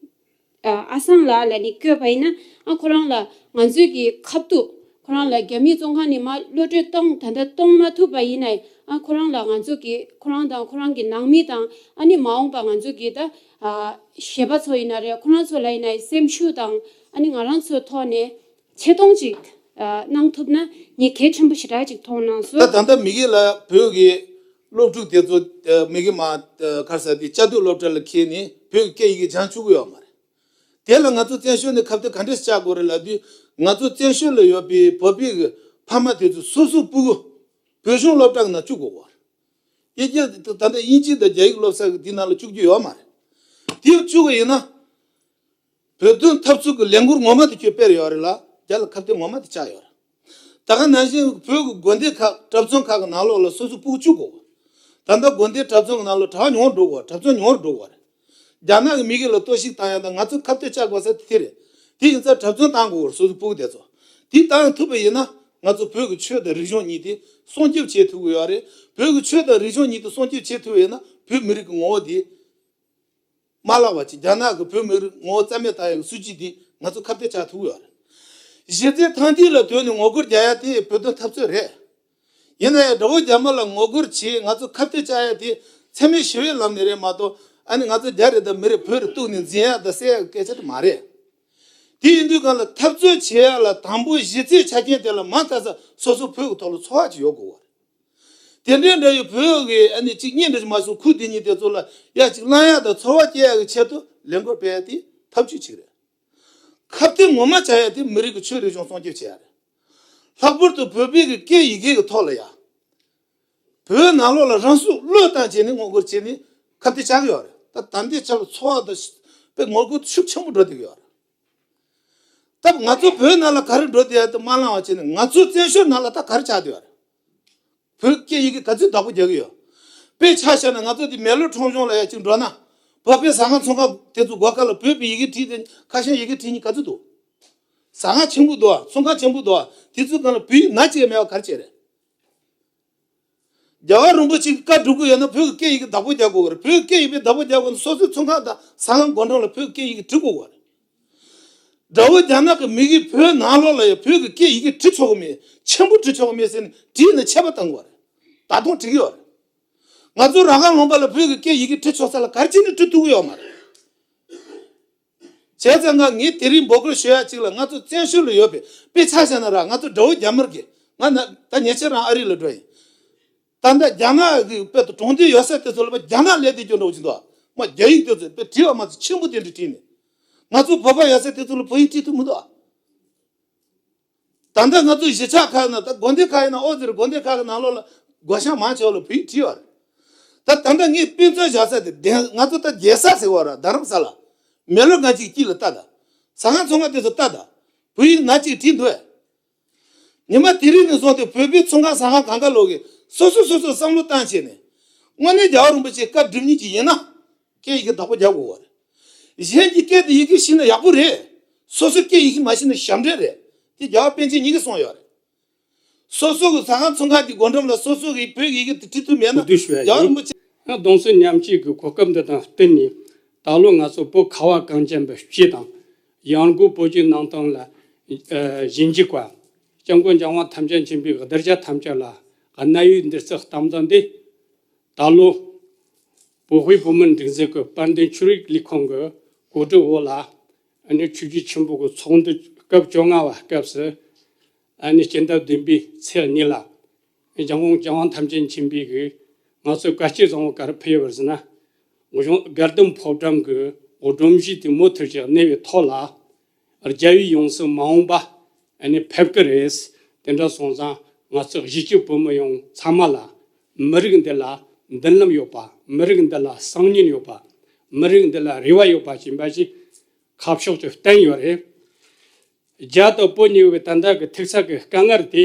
ཨ་ཨ་སང་ལགས་ལ་ནི་བསྐོས་པ་ཡིན་ན། ཨ་ཁོ་རང་ལ་ང་ཚོས་ཀྱི་ཁ་ཐུག་ཁོ་རང་ལ་རྒྱ་མིའི་བཙོན་ཁང་ནས་མར་གློད་གྲོལ་གཏོང་ད་ལྟ་གཏོང་མ་ཐུབ་པ་ཡིན་ན། ཨ་ཁོ་རང་ལ་ང་ཚོ་གི་ཁོ་རང་དང་ཁོ་རང་གི་ནང་མི་དང་ཨ་ནི་མ་འོངས་པ་ང་ཚོ་གི་ད་ཨ་གཞས་པ་ཚོ་ཡིན་ན་རེད། ཁོ་རང་ཚོ་ལ་ཡིན་ན་སེམས་ཤུགས་དང་ཨ་ནི་ང་རང་ཚོའི་ཐོག་ནས་ཆེ་མཐོང་ཅིག་ཨ་གནང་ཐུབ་ན་ངས་གལ་ཆེན་པོ་ཞེ་དྲག་ཅིག་མཐོང་གནང་སོང་། ད་ད་ལྟ་མི་གི་ལ་བོད་ཀྱི་སློབ་ཕྲུག་དེ་ཚོ་ཨ་མི་གི་མ་ཨ་ག་རེ་ཟེར་དེ་བཅའ་སྡོད་སློབ་གྲྭ་ལ་འཁྱེར་ནས་བོད་ཀྱི་སྐད་ཡི་གེ་སྦྱང་བཅུག་གི་ཡོད་མ་རེད། དེ་ལ་ང་ཚོ་བཙན་བྱོལ་ནས་ཁ་གཏད་ག་འདྲས་བཅག་དགོས་རེད་ལབ་དུས། ང་ཚོ་བཙན་བྱོལ་ལ་ཡོད་པའི་བོད་པའི་གི་ཕ་མ་དེ་ཚོ་སོ་སོའི་སྤུ་གུ་བོད་གཞུང་སློབ་གྲྭ་གི་ནང་བཅུག་དགོས་པ་རེད། དབྱིན་ཇི་ད་ལྟ་དབྱིན་ཇི་དང་རྒྱ་ཡིག་སློབ་ས་གི་དེ་ནང་ལ་བཅུག་རྒྱུ་ཡོད་མ་རེད། དེ་བཅུག་གི་ཡིན་ན། བོད་དོན་འཐབ་རྩོད་ཀྱི་ལས་འགུལ་ངོ་མ་དེ་ཁྱོད་སྤེལ་ཡོད་རེད་ལ། རྒྱ་ལ་ཁ་གཏད་ངོ་མ་དེ་བཅག་ཡོད་རེད། ད་ག་ནང་བཞིན་བོད་ཀྱི་དགོན་སྡེ་ཁག་གྲྭ་བཙུན་ཁག་གི་ནང་ལོགས་ལ་སོ་སོའི་སྤུ་གུ་བཅུག་དགོས། ད་ལྟ་དགོན་སྡེ་གྲྭ་བཙུན་གྱི་ནང་ལོགས་གྲྭ་པ་ཉུང་རུ་འགྲོ་གི་ཡོད་རེད། གྲྭ་བཙུན་ཉུང་རུ་འགྲོ་གི་ཡོད་རེད། རྒྱ་ནག་གི་མི་གི་ལ་གཏོར་བཤིག་བཏང་ཡ་དང་ང་ཚོ་ཁ་གཏད་བཅག་དགོས་ས་དེ་དེ་རེད། དེ་ཡིན་ཙང་གྲྭ་བཙུན་བཏང་དགོས་རེད། སོ་སོའི་སྤུ་གུ་དེ་ཚོ་དེ་བཏང་ཐུབ་པ་ཡིན་ན། ང་ཚོ་བོད་ཀྱི་ཆོས་དང་རིག་གཞུང་གཉིས་དེ་སྲུང་སྐྱོབ་བྱེད་ཐུབ་ཀྱི་ཡོད་རེད། བོད་ཀྱི་ཆོས་དང་རིག་གཞུང་གཉིས་དེ་སྲུང་སྐྱོབ་བྱེད་ཐུབ་པ་ཡིན་ན། བོད་མི་རིགས་ཀྱི་ངོ་བོ་དེ་མ་བརླག་པ་ཅིག་རྒྱ་ནག་གི་བོད་མི་རིགས་ངོ་བོ་རྩ་མེད་བཏང་ཡག་གི་སྲིད་ཇུས་འདི་ང་ཚོ་ཁ་གཏད་བཅག་ཐུབ་ཀྱི་ཡོད་རེད། གཞི་རྩའི་ཐང་ཐིག་ལ་དོན་ནས་ངོ་རྒོལ་རྒྱག་ཡ་དེ་བོད་དོན་འཐབ་རྩོད་རེད། ཡིན་ན་ཡང་དགྲ་བོ་རྒྱ་དམར་ལ་ངོ་རྒོལ་བྱེད། ང་ཚོ་ཁ་གཏད་བཅག་ཡ་དེ་འཚེ་མེད་ཞི་བའི་ལམ་ནས་རེད་མ་གཏོགས། ཨ་ནི་ང་ཚོ་རྒྱ་རེད་དང་མི་རེད། བོད་རེད་གཏུགས་ནས་འཛིང་ཡ་དང་བསད་ཡ་གི་སྐད་ཆ་དེ་མ་རེད། དེ་ཡིན་དུས་གང་ལ་འཐབ་རྩོད་བྱེད་ཡ་ལ་དང་པོ་གཞི་རྩའི་ཆ་རྐྱེན་དེ་ལ་མ་ལྟ་ས་སོ་སོ་བོད་ཀྱི་ཐོག་ལ་ཚོར་བ་ཅིག་ཡོད་དགོས་པ་རེད། དེ་འདྲའི་འདྲ་ཡི་བོད་ཀྱི་ཨ་ནི་གཅིག་གཉིས་འདྲ་ཞིག་མ་སོང་། ཁུལ་དེ་གཉིས་དེ་ཚོ་ལ་ཡ་གཅིག་བླང་ཡ་དང་ཚོར་བ་སྐྱེ་ཡ་གི་ཆེད་དུ་ལས་འགུལ་སྤེལ་ཡ་དེ་ཐབས་ཇུས་གཅིག་རེད། ཁ་གཏད་ངོ་མ་བཅག་ཡ་དེ་མི་རིགས་ཀྱི་ཆོས་རིག་གཞུང་སྲུང་སྐྱོབ་བྱེད་ཡ་རེད། ལྷག་པར་དུ་བོད་པའི་གི་སྐད་ཡི་གེ་གི་ཐོག་ལ་ཡ། བོད་ནང་ལོགས་ལ་རང་སྲོག་བློས་བཏང་བྱས་ནས་ངོ་རྒོལ་བྱས་ནས་ཁ་གཏད་བཅག་གི་ཡོད་རེད། ད་ད་ལྟའི་ཆར་ལ་ཚོར་བ་དང་དཔེ་ངོ་རྒོལ་ཤུགས་ཆེན་པོ་འགྲོ་བསྡད་ཀྱི་ཡོད་རེད། སྟབས་ང་ཚོ་བོད་ནང་ལ་ག་རེ་འགྲོ་བསྡད་ཡ་དེ་མ་བླངས་པ་བྱས་ནས་ང་ཚོ་བཙན་བྱོལ་ནང་ལ་ད་ག་རེ་ཆགས་བསྡད་ཡོད་རེད། བོད་སྐད་ཡི་གེ་ག་ཚོད་བདག་པོ་རྒྱག་གི་ཡོད། དཔེ་ཆ་བཞག་ན་ང་ཚོ་འདི་མེག་ལོར་ཁྲོམ་གཞུང་ལ་ཡ་གཅིག་འགྲོ་ན། བོད་པའི་ཟ་ཁང་ཚོང་ཁང་དེ་ཚོ་སྒོ་ཁ་ལ་བོད་པའི་ཡི་གེ་བྲིས་ཏེ་ཁ་བྱང་ཡི་གེ་བྲིས་ནི་ག་ཚོད་འདུག་ཟ་ཁང་ཆེན་པོ་འདུག་ཚོང་ཁང་ཆེན་པོ་འདུག་དེ་ཚོའི་སྒང་ལ་བོད་ཡིག་སྣ་གཅིག་མེད་པ་ག་རེ་བྱས་རེད། རྒྱལ་བ་རིན་པོ་ཆེ་གི་བཀའ་སྒྲུབ་དགོས་ཡོད་ན་བོད་ཀྱི་སྐད་ཡི་གེ་བདག་པོ་རྒྱག་དགོས་རེད། བོད་ཀྱི་སྐད་ཡིག་བདག་པོ་རྒྱག་དགོས་ན་སོ་སོའི་ཚོང་ཁང་དང་ཟ་ཁང་སྒོ་འགྲམ་ལ་བོད་ཀྱི་སྐད་ཡིག་བྲིས་དགོས་རེད། དགྲ་བོ་རྒྱ་ནག་གི་མི་གིས་བོད་ནང་ལོགས་ལ་ཡང་བོད་ཀྱི་སྐད་ཡི་གེ་བྲི་ཆོག་གི་མེད། ཆེན་པོ་བྲི་ཆོག་གི་མེད་ཟེར་ནས་བྲིས་ནས་ཆད་པ་བཏང་དགོས་རེད། ད་དུང་བྲི་གི་ཡོད་རེད། ང་ཚོ་རང་དབང་ལུང་པ་ལ་བོད་ཀྱི་སྐད་ཡི་གེ་བྲི་ཆོག་ས་ལ་ག་རེ་བྱས་ནས་བྲི་ཐུབ་ཀྱི་ཡོད་མ་རེད། བྱས་ཙང་ང་ངས་དེ་རིང་འབོད་སྐུལ་ཞུ་ཡ་གཅིག་ལ། ང་ཚོ་བཙན་བྱོལ་ལ་ཡོད་པའི་དཔེ་ཆ་བཞག་ན་ར། ང་ཚོ་དགྲ་བོ་རྒྱ་དམར་གྱིས། ང་ན་ད་ཉེ་ཆར་རང་ཨ་རི་ལ་འགྲོ་ཡིན། ད་ལྟ་རྒྱ་ནག་གི་དཔེ་དང་གྲོང་སྡེ་ཡོད་ས་དེ་ཚོ་ལ་རྒྱ་ནག་ལས་དེ་སྐྱོ་འགྲོ་བཞིན་འདུག་མ་རྒྱ་ཡིག་དེ་ཚོ་དཔེ་བྲིས་པ་མ་ཚད་ཆེན་པོ་དེ་འདྲ་བྲིས་ནས། ང་ཚོ་བོད་པ་ཡོད་ས་དེ་ཚོ་ལ་བོད་ཡིག་བྲིས་ཐུབ་མི་འདུག་ད་ལྟ་ང་ཚོ་གཞིས་ཆགས་ཁག་ན། ད་དགོན་སྡེ་ཁག་ཡིན་ན་ཨོ་ཟེར། དགོན་སྡེ་ཁག་གི་ནང་ལོགས་ལ་སྒོ་བྱང་མང་ཆེ་བ་ལ་བོད་ཡིག་བྲིས་ཡོད་རེད། ད་ད་ལྟ་ངས་དཔེ་མཚོན་བཞག་ས་དེ་བདེན། ང་ཚོ་ད་རྒྱལ་ས་ཟེར་བ་ར་རྡ་རམ་ས་ལ། མེ་ལོང་ང་གཅིག་དཀྱིལ་ལ་ལྟ་ད། ཟ་ཁང་ཚོང་ཁང་དེ་ཚོ་ལྟ་ད། བོད་ཡིག་སྣ་གཅིག་བྲིས་འདུག་ཉི་མ་དེ་རིང་ནས་བཟུང་སྟེ་བོད་པའི་ཚོང་ཁང་ཟ་ཁང་གང་ག་ལོག་གིས་སོ་སོ་སོ་སོ་བསམ་བློ་བཏང་བྱས་ནས། དངོས་གནས་རྒྱལ་བ་རིན་པོ་ཆེའི་བཀའ་སྒྲུབ་མཁན་ཅིག་ཡིན་ན། སྐད་ཡི་གེ་བདག་པོ་རྒྱག་དགོས་པ་རེད། གཞན་གྱི་སྐད་དེ་ཡི་གེ་ཤེས་ན་ཡག་པོ་རེད། སོ་སོའི་སྐད་ཡི་གེ་མ་ཤེས་ན་ཞབས་འདྲེན་རེད། དེ་རྒྱལ་བ་པཎ་ཆེན་ཉིད་ཀྱིས་གསུངས་ཡོད་རེད། སོ་སོ་གི་ཟ་ཁང་ཚོང་ཁང་གི་སྒོ་འགྲམ་ལ་སོ་སོ་གི་བོད་ཀྱི་ཡི་གེ་དེ་བྲིས་ཐུབ་མེད་ན། གོ་བསྡུར་ཞུ་ཡ་ཡིན། རྒྱལ་བ་རིན་པོ་ཆེ། ཡང་གདུང་སེམས་མཉམ་སྐྱེད་ཀྱི་གོ་སྐབས་འདི་དང་བསྟུན་ནས། ད་ལོ་ང་ཚོ་བོད་ཁ་བ་གངས་ཅན་པའི་སྤྱི་དང་། ཡང་སྒོས་བོད་ཀྱི་ནང་དོན་ལ་ཨ་ཞིབ་འཇུག་པ། སྐྱབས་མགོན་རྒྱལ་དབང་ཐམས་ཅད་མཁྱེན་པའི་གདུལ་བྱ་ཐམས་ཅད་ལ་གནད་ཡོད་འདི་ཚོ་བཏང་དོན་འདི། ད་ལོ་བོད་དབུས་བོད་མིའི་སྒྲིག་འཛུགས་ཀྱི་དཔལ་ལྡན་ཆོས་རིག་ལས་ཁུངས་ཀྱི་གོ་སྒྲིག་འོག་ལ། ཨ་ནི་ཆོས་བརྒྱུད་ཆེན་པོ་གི་ཚོགས་འདུ་སྐབས་བཅོ་ལྔ་བ་སྐབས་སུ། ཨ་ནི་སྤྱི་ཟླ་བདུན་པའི་ཚེས་གཉིས་ལ། རྒྱལ་དབང་རྒྱལ་དབང་ཐམས་ཅད་མཁྱེན་པའི་གི་ང་ཚོས་བཀའ་སྤྱི་བཟང་བོ་ག་རེ་ཕུལ་ཡོད་པ་ཟེར་ན། གཞུང་དགའ་ལྡན་ཕོ་བྲང་གི་སྒྲོམ་གཞི་དེ་མུ་མཐུད་ཀྱིས་གནས་པའི་ཐོག་ལ། རྒྱལ་བའི་ཡང་སྲིད་མ་འོངས་པ་ཨ་ནི་ཕེབས་ཀྱི་རེད། དེ་འདྲ་སོང་ཙང་ང་ཚོ་གཞིས་བྱེས་བོད་མི་ཡོངས་ཚང་མ་ལ། མི་རིགས་འདི་ལ་མདུན་ལམ་ཡོད་པ། མི་རིགས་འདི་ལ་སང་ཉིན་ཡོད་པ། མི་རིགས་འདི་ལ་རེ་བ་ཡོད་པ་ཅིག་ཡིན་པ་ཞིག་ཁ་ཕྱོགས་ཀྱིས་བསྟན་ཡོད་རེད། རྒྱ་དང་བོད་གཉིས་པོའི་ད་ལྟ་གི་ཐུག་ས་གི་དཀའ་ངལ་དེ།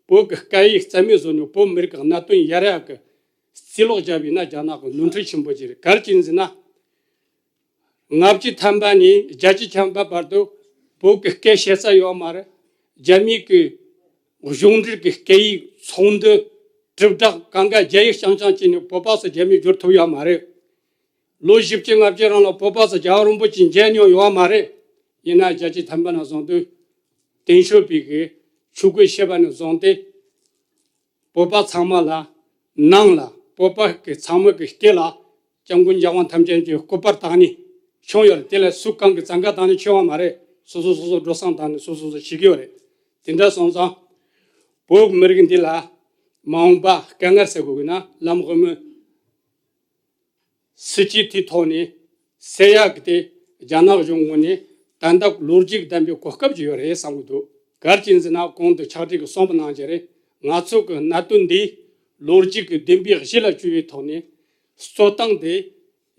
བོད་ཀྱི་སྐད་ཡིག་རྩ་མེད་བཟོ་ནས་བོད་མི་རིགས་ཀྱི་གནད་དོན་ཡར་ཡར་གྱི་རྩིས་ལོག་བརྒྱབ་ཡིན་ན་རྒྱ་ནག་གི་ནོར་འཁྲུལ་ཆེན་པོ་ཅིག་རེད། ག་རེ་བྱས་ཟེར་ན། ལྔ་བཅུ་ཐམ་པ་ནས་བརྒྱད་ཅུ་ཐམ་པ་བར་དུ་བོད་ཀྱི་སྐད་བཤད་ས་ཡོད་མ་རེད། རྒྱ་མིའི་གི་གཞུང་འབྲེལ་གྱི་སྐད་ཡིག་ཚོགས་འདུ་གྲུབ་སྟེགས་གང་ག་རྒྱ་ཡིག་རྐྱང་རྐྱང་བྱས་ནས་བོད་པ་ཚོ་རྒྱ་མིས་བསྒྱུར་ཐུབ་ཡོད་མ་རེད། ལོ་བཞི་བཅུ་ལྔ་བཅུ་རིང་ལ་བོད་པ་ཚོ་རྒྱལ་བ་རིན་པོ་ཆེ་མཇལ་མྱོང་ཡོད་མ་རེད། ཡིན་ན་བརྒྱད་ཅུ་ཐམ་པ་ནས་བཟུང་སྟེ་ཏེང་ཞའོ་ཕིང་གིས་ཆོས་གོས་བཤད་པ་ནས་བཟུང་སྟེ། བོད་པ་ཚང་མ་ལ་ནང་ལ་བོད་པ་གི་ཚང་མ་གི་སྐེ་ལ་སྐྱབས་མགོན་རྒྱལ་དབང་ཐམས་ཅད་མཁྱེན་པའི་སྐུ་པར་བཏགས་ནས་བྱུང་ཡོད་རེད། དེ་ལ་སུ་གང་གི་བཙན་བཀའ་བཏང་ནས་བྱུང་བ་མ་རེད། སོ་སོ་སོ་སོ་འགྲོ་སོང་བཏང་ནས་སོ་སོ་སོ་བྱེད་ཀྱི་ཡོད་རེད། དེ་འདྲ་སོང་ཙང་བོད་མི་རིགས་འདི་ལ་མ་འོངས་པ་དཀའ་ངལ་སེལ་དགོས་ཀྱི་ན་ལམ་དབུ་མའི་སྲིད་ཇུས་དེའི་ཐོག་ནས་སེལ་ཡག་གི་དེ་རྒྱ་ནག་གཞུང་ངོས་ནས་ཏན་ཏན་ལོ་རྒྱུས་ལྡན་པའི་གོ་སྐབས་ཅིག་ཡོད་རེད་བསམ་གྱི་འདུག་ག་རེ་བྱས་ཟེར་ན་གོང་དུ་ཕྱག་བྲིས་ཀྱི་གསུངས་པ་ནང་བཞིན་རེད། ང་ཚོ་གི་གནད་དོན་འདི་ལོ་རྒྱུས་ཀྱི་བདེན་པའི་གཞི་ལ་བཅོལ་བའི་ཐོག་ནས་རྩོད་སྟངས་དེ་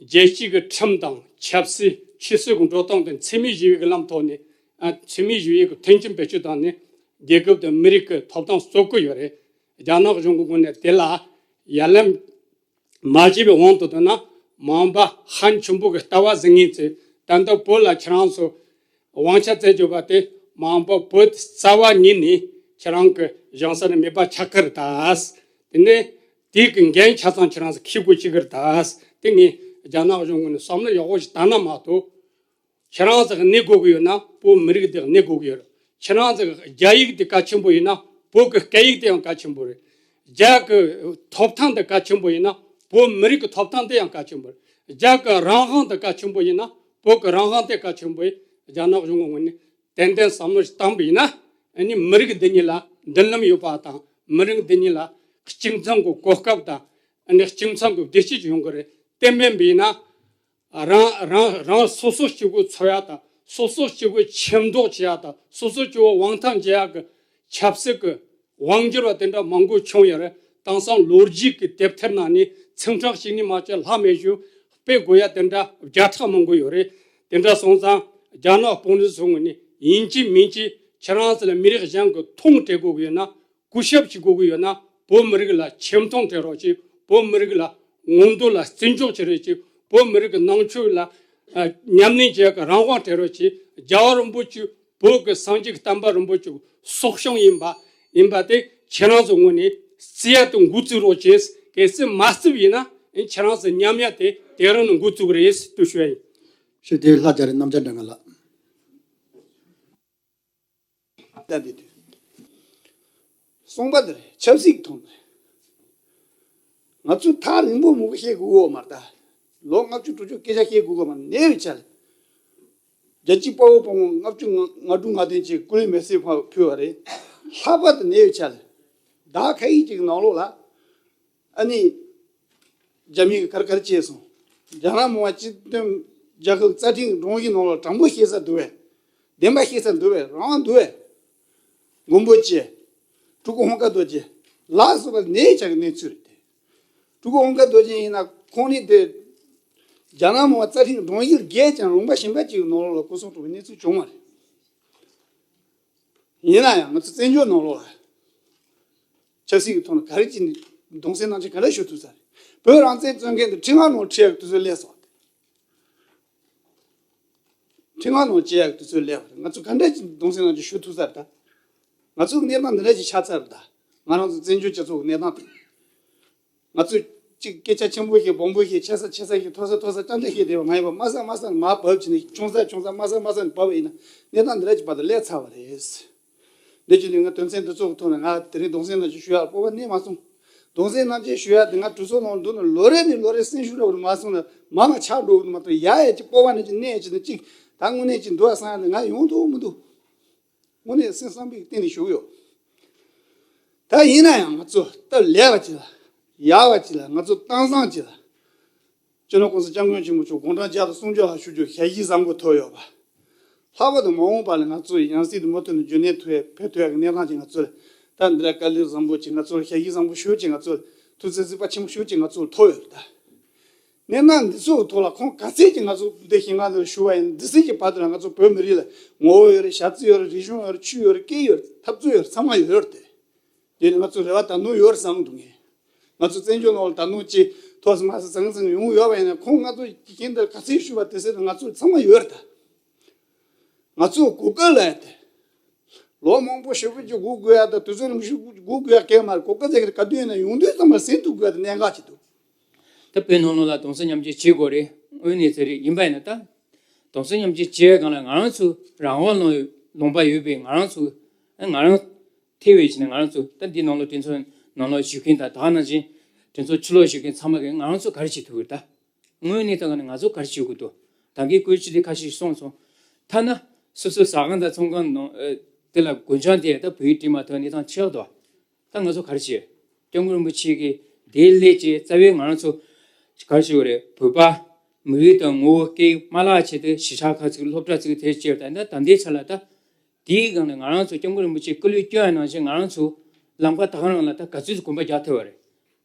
རྒྱལ་སྤྱིའི་གི་ཁྲིམས་དང་ཆབ་སྲིད་ཆོས་སྲིད་ཀྱི་འགྲོ་སྟངས་དེ་འཚེ་མེད་ཞི་བའི་གི་ལམ་ཐོག་ནས་ཨ་འཚེ་མེད་ཞི་བའི་གི་མཐུན་རྐྱེན་བེད་སྤྱོད་བཏང་ནས་རྒྱལ་ཁབ་དང་མི་རིགས་ཀྱི་ཐོབ་ཐང་རྩོད་ཀྱི་ཡོད་རེད། རྒྱ་ནག་གཞུང་གི་ངོས་ནས་དེ་ལ་ཡ་ལན་མ་བྱས་པའི་དབང་དུ་བཏང་ན་མ་འོངས་པ་ཧན་ཆེན་པོ་གི་ལྟ་བ་འཛིན་མཁན་ཚོས་ད་ལྟ་བོད་ལ་ཁྱེད་རང་ཚོ་དབང་ཆ་བཙལ་རྒྱུ་བ་དེ་མ་འོངས་པ་བོད་རྩ་བ་ཉིད་ནས་ཁྱེད་རང་གི་གཞུང་ས་ནས་མེད་པ་ཆགས་ཀྱི་རེད་ད། དེ་ནས་དེ་གི་འགན་ཆ་ཚང་ཁྱེད་རང་ཚོ་འཁྱེར་དགོས་ཀྱི་རེད་ད། དེ་ངས་རྒྱ་ནག་གཞུང་ངོས་ནས་བསམ་བློ་ཡག་པོ་ཞིག་བཏང་ན་མ་གཏོགས། ཁྱེད་རང་ཚོ་གནས་དགོས་ཀྱི་ཡོད་ན་བོད་མི་རིགས་དེ་གནས་དགོས་ཀྱི་ཡོད་རེད། ཁྱེད་རང་ཚོ་རྒྱ་ཡིག་དེ་གལ་ཆེན་པོ་ཡིན་ན་བོད་ཀྱི་སྐད་ཡིག་དེ་ཡང་གལ་ཆེན་པོ་རེད། རྒྱ་གི་ཐོབ་ཐང་དེ་གལ་ཆེན་པོ་ཡིན་ན་བོད་མི་རིགས་ཀྱི་ཐོབ་ཐང་དེ་ཡང་གལ་ཆེན་པོ་རེད། རྒྱ་གི་རང་དབང་དེ་གལ་ཆེན་པོ་ཡིན་ན་བོད་ཀྱི་རང་དབང་དེ་གལ་ཆེན་པོ་ཡིན། རྒྱ་ནག་གཞུང་གི་ངོས་ནས་ཏན་ཏན་བསམ་བློ་ཞིག་བཏང་པ་ཡིན་ན་ཨ་ནི་མི་རིགས་འདི་གཉིས་ལ་མདུན་ལམ་ཡོད་པ་དང་མི་རིགས་འདི་གཉིས་ལ་གཅིག་མཚུངས་ཀྱི་གོ་སྐབས་དང་ཨ་ནི་གཅིག་མཚུངས་ཀྱི་བདེ་སྐྱིད་ཡོང་གི་རེད། དེ་མིན་པ་ཡིན་ན། རང་རང་རང་སོ་སོ་གཅིག་པུ་འཚོ་ཡག་དང་སོ་སོ་གཅིག་པུ་ཁྱིམ་སྡོད་བྱེད་ཡག་དང་སོ་སོ་གཅིག་པུ་དབང་ཐང་བྱེད་ཡག་གི་ཆབ་སྲིད་ཀྱི་དབང་སྒྱུར་བ་དེ་འདྲ་མང་པོ་བྱུང་ཡོད་རེད། དེང་སང་ལོ་རྒྱུས་ཀྱི་དེབ་ཐེར་ནང་ནས་ཚིག་ཕྲེང་གཅིག་ནས་མ་བྱས་ལྷག་མེད་ཞུ་དཔེ་དགོས་ཡ་དེ་འདྲ་བརྒྱ་ཕྲག་མང་པོ་ཡོད་རེད། དེ་འདྲ་སོང་ཙང་རྒྱ་ནག་དཔོན་རིགས་ཚོའི་ངོས་ནས་ཡིན་གཅིག་མིན་གཅིག་ཁྱེད་རང་ཚོ་ལ་མི་རིགས་གཞན་གྱི་མཐོང་སྤྲད་དགོས་ཀྱི་ཡོད་ན། སྐུ་ཞབས་ཅིག་དགོས་ཀྱི་ཡོད་ན་བོད་མི་རིགས་ལ་ཆེ་མཐོང་སྤྲད་རོགས་ཅིག་བོད་མི་རིགས་ལ་མངོན་འདོད་ལ་བརྩི་འཇོག་བྱེད་རོགས་ཅིག་བོད་མི་རིགས་ཀྱི་ནང་ཆོས་ལ་ཨ་ཉམས་ལེན་བྱེད་ཀྱི་རང་དབང་སྤྲད་རོགས་གྱིས། རྒྱལ་བ་རིན་པོ་ཆེ་བོད་ཀྱི་སངས་རྒྱས་ཀྱི་བསྟན་པ་རིན་པོ་ཆེ་སྲོག་ཤིང་ཡིན་པ་ཡིན་པ་དེ་ཁྱེད་རང་ཚོ་ངོས་ནས་བརྩི་ཡ་དེ་འགོ་བཙུགས་རོགས་གྱིས། གལ་སྲིད་མ་བརྩིས་པ་ཡིན་ན་ཁྱེད་རང་ཚོ་ཉམས་ཡ་དེ་དེ་རིང་ནས་འགོ་བཙུགས་རེད་ཟེར་ཞུ་ཡ་ཡིན། ཞུ་དེ་ལྷ་རྒྱ་རི་རྣམ་རྒྱལ་སྒྲོལ་དཀར་ལགས། ལྟ་དེ་དུས། གསུངས་པ་དེ་རེད། ཆབ་སྲིད་ཀྱི་ཐོག་ནས། ང་ཚོས་ཐག་རིང་པོ་མང་པོ་བཤད་དགོས་ཡོད་མ་རེད་ད། ལོ་ལྔ་བཅུ་དྲུག་ཅུ་སྐད་ཆ་བཤད་དགོས་ཡོད་མ་རེད། གནས་པའི་ཆ་ལ། རྒྱལ་གཅེས་དཔའ་བོ་དཔའ་མོ་ལྔ་བཅུ་ང་ང་དྲུག་ང་བདུན་གྱིས་སྐུ་ལུས་མེར་སྲེག་ཕུལ་བ་རེད། ལྷག་པར་དུ་གནས་པའི་ཆ་ལ། ཟླ་ཁ་ཤས་ཅིག་ནང་ལོགས་ལ། ཨ་ནི། རྒྱ་མི་གིས་གར་གར་བྱས་སོང་། རྒྱ་ནག་མི་དམངས་སྤྱི་མཐུན་རྒྱལ་ཁབ་རྩ་ཁྲིམས་སྒྲོམ་གཞི་ནང་ལ་དྲང་པོ་བཤད་ས་འདུག་བས། བདེན་པ་བཤད་ས་འདུག་བས། རང་དབང་འདུག་བས། མགོན་པོ་བཅས། སྤྲུལ་སྐུ་ཧོང་ཀ་རྡོ་རྗེ་ལ་སོགས་པ་གནས་ཆགས་ཀྱི་གནས་ཚུལ་རེད་དེ། སྤྲུལ་སྐུ་ཧོང་ཀ་རྡོ་རྗེ་ཡིན་ན་ཁོང་ནི་དེ། རྒྱ་ནག་མི་དམངས་རྩ་ཁྲིམས་སྒྲོམ་གཞི་བརྒལ་ཀྱང་ལུང་པ་གཞན་པ་ཅིག་གི་ནང་ལོགས་ལ་སྐུ་སྲོག་བཏང་བའི་གནས་ཚུལ་བྱུང་བ་རེད། ཡིན་ན་ཡང་ང་ཚོ་བཙན་བྱོལ་ནང་ལོགས་ལ། ཆབ་སྲིད་ཀྱི་ཐོག་ནས་ག་རེ་བྱས་ནས་གདུང་སེམས་མཉམ་སྐྱེད་ག་འདྲ་ཞུ་ཐུབ་ས་རེད། བོད་རང་བཙན་རྩོད་མཁན་དེ་ཁྲིམས་ཁང་ནང་ཁྲིད་ཡག་དུས་ཚོད་སླེབས་སོང་། ཁྲིམས་ཁང་ནང་བཅད་ཡག་དུས་ཚོད་སླེབས་པ་རེད། ང་ཚོ་ག་འདྲ་བྱས་ནས་གདུང་སེམས་མཉམ་སྐྱེད་ཞུ་ཐུབ་ས་རེད་ད། ང་ཚོའི་གནས་སྟངས་འདི་འདྲ་ཞིག་ཆགས་ཚར་རེད་ད། ང་རང་ཚོ་བཙན་བྱོལ་སྤྱི་ཚོགས་ཀྱི་གནས་སྟངས་དེ། ང་ཚོས་གཅིག་སྐད་ཆ་ཆེན་པོ་ཞིག་སྦོམ་པོ་ཞིག་ཆེ་ས་ཆེ་ས་ཞིག་མཐོ་ས་མཐོ་ས་ཅང་ཅང་བཤད་བསྡད་པ་མ་ཡིན་པར་དམའ་ས་དམའ་ས་ནས་མར་བབས་བྱས་ནས་ཆུང་ས་ཆུང་ས་དམའ་ས་དམའ་ས་ནས་བབས་པ་ཡིན་ན་གནས་སྟངས་འདི་འདྲ་ཞིག་བར་དུ་སླེབས་ཚར་བ་རེད། འདི་བྱས་ནས་ང་དོན་ཚན་འདི་ཚོ་གི་ཐོག་ནས་ང་དེ་རིང་གདུང་སེམས་མཉམ་སྐྱེད་ཞུ་ཡག་སྤོབས་པ་གནས་མ་སོང་། གདུང་སེམས་མཉམ་སྐྱེད་ཞུ་ཡག་དེ་ང་གྲོས་ཚོགས་ནང་འདུག་ན་ལོ་རེ་ནས་ལོ་རེ་སེམས་ཤུགས་འདྲ་བོ་མ་སོང་ན་མར་མར་ཆག་འགྲོ་གི་འདུག་མ་གཏོགས་ཡར་ཡར་ཅིག་སྤོབས་པ་ནས་ཅིག་གནས་ཅིག་ནས་ཅིག་ད་དངོས་གནས་ཅིག་འདུག་བསམ་ཡག་དེ་ང་ཡོང་ཐུབ་མི་འདུག་དངོས་གནས་སེམས་བསམ་པའི་སྟེང་ནས་ཞུ་གི་ཡོད། ད་ཡིན་ན་ཡང་ང་ཚོ་སྟབས་ལེགས་པ་ཅིག་ལ་ཡག་པ་ཅིག་ལ་ང་ཚོ་གཏམ་བཟང་ཅིག་ལ་སྤྱི་ནོར་༸གོང་ས་༸སྐྱབས་མགོན་ཆེན་པོ་མཆོག་དགུང་གྲངས་བརྒྱ་དང་སུམ་ཅུ་ལ་ཞུ་རྒྱུ་ཞལ་བཞེས་བཟང་པོ་ཐོབ་ཡོད་པ། ལྷག་པར་དུ་མ་འོངས་པ་ལ་ང་ཚོ་ཡང་སྲིད་དུ་མུ་མཐུད་ནས་རྒྱུན་གནས་ཐུབ་ཡག་ཕེབས་ཐུབ་ཡག་གི་གནས་སྟངས་ཅིག་ང་ཚོ་ལ་ད་འདི་འདྲ་དཀའ་ལས་བཟང་པོ་ཅིག་ང་ཚོ་ལ་ཞལ་བཞེས་བཟང་པོ་ཞེ་པོ་ཅིག་ང་ཚོ་ལ་ཐུགས་བརྩེ་གཟིགས་པ་ཆེན་པོ་ཞེ་པོ་ཅིག་ང་ཚོ་ལ་ཐོབ་ཡོད་རེད་ད། གནས་སྟངས་འདི་ཚོའི་ཐོག་ལ་ཁོང་ག་ཚད་ཅིག་ང་ཚོ་འདི་ཞིག་ང་ཚོ་ཞུ་བ་ཡིན། འདི་ཚད་ཀྱི་བར་དུ་ལ་ང་ཚོ་བོད་མི་རིགས་ལ་ངོ་བོ་ཡོད་རེད། བྱ་ཚིག་ཡོད་རེད། རིག་གཞུང་ཡོད་རེད། ཆོས་ཡོད་རེད། སྐད་ཡོད་རེད། འཐབ་རྩོད་ཡོད་རེད། ཚང་མ་ཡོད་རེད་དེ། དེ་ནི་ང་ཚོ་རེ་བ་ད་དུང་ཡོད་རེད་བསམ་གྱི་འདུག་ངས། ང་ཚོ་བཙན་བྱོལ་ནང་ལ་ད་དུང་ཅིག་ཐོག་སུ་མ་སུ་ཚང་ཚང་ཡོང་ཡོད་པ་ཡིན་ན་ཁོང་ང་ཚོ་གི་འདིར་ག་ཚད་ཞུ་བ་དེ་ཚད་ང་ཚོ་ཚང་མ་ཡོད་རེད་ད། ང་ཚོ་གོ་སྐབས་ལ་ཡ་དེ། ལོ་མང་པོ་ཞེ་པོ་ཅིག་སྒུག་དགོས་ཡ་དང་དུས་ཚོད་རིང་པོ་ཞིག་སྒུག་དགོས་ཡ་གང་ཡང་མ་རེད། གོ་སྐབས་ཟེར་གི་ག་དུས་ཡིན་ན་ཡོང་དུས་ཙམ་པ་ཟིན་ཐུབ་དགོས་ཡ་དེ་གནད་འགག་ཅིག་འདུག་ད་བོད་ནང་ལོགས་ལ་གདུང་སེམས་མཉམ་སྐྱེད་བྱེད་དགོས་རེད། དངོས་གནས་ཟེར་རེད། ཡིན་པ་ཡིན་ན་ད། གདུང་སེམས་མཉམ་སྐྱེད་བྱེད་སྒང་ལ་ང་རང་ཚོ་རང་དབང་ལུང་ལུང་པ་ཡོད་པའི་ང་རང་ཚོ་ང་རང་ཐེ་བའི་ཕྱིར་ནས་ང་རང་ཚོ་ད་འདི་ནང་ལོགས་གྲོས་ཚོགས་ནང་ལོགས་བཞུགས་མཁན་དང་ད་ག་ནང་བཞིན་གྲོས་ཚོགས་ཕྱི་ལོགས་བཞུགས་མཁན་ཚང་མ་གིས་ང་རང་ཚོ་ག་རེ་བྱེད་ཐུབ་ཀྱི་རེད་ད། དངོས་གནས་ད་ག་ནས་ང་ཚོ་ག་རེ་བྱེད་དགོས་འདུག་ད་གིན་བཀོད་ཇུས་དེ་ཁ་ཤས་གསུངས་སོང་། ཐ་ན་སོ་སོའི་ཟ་ཁང་དང་ཚོང་ཁང་ནང་དེ་ལ་སྒོ་བྱང་དེ་ད་བོད་ཡིག་བྲིས་མ་ཐུབ་གནས་སྟངས་ཆགས་འདུག་ད་ང་ཚོ་ག་རེ་བྱེད། སྐྱབས་མགོན་རིན་པོ་ཆེ་གིས་དེའི་སླད་ཀྱི་རྩ་བའི་ང་རང་ཚོ་ག་རེ་བྱེད་དགོས་རེད། བོད་པ་མི་རིགས་དང་ངོ་བོ་སྐད་ཡིག་མ་བརླག་ཆེད་དུ་གཞིས་ཆགས་ཁག་ཅིག་སློབ་གྲྭ་ཅིག་དེ་བྱས་ད་ད་ད་ལྟའི་ཆ་ལ་ད། དེའི་སྒང་ནས་ང་རང་ཚོ་སྐྱབས་མགོན་རིན་པོ་ཆེས་སྐུ་ལུས་བསྐྱོན་པ་ནང་བཞིན་ང་རང་ཚོ་ལམ་ཁ་ད་ག་རང་ལ་ད་ག་ཚོད་ཅིག་གོམ་པ་རྒྱག་ཐུབ་པ་རེད།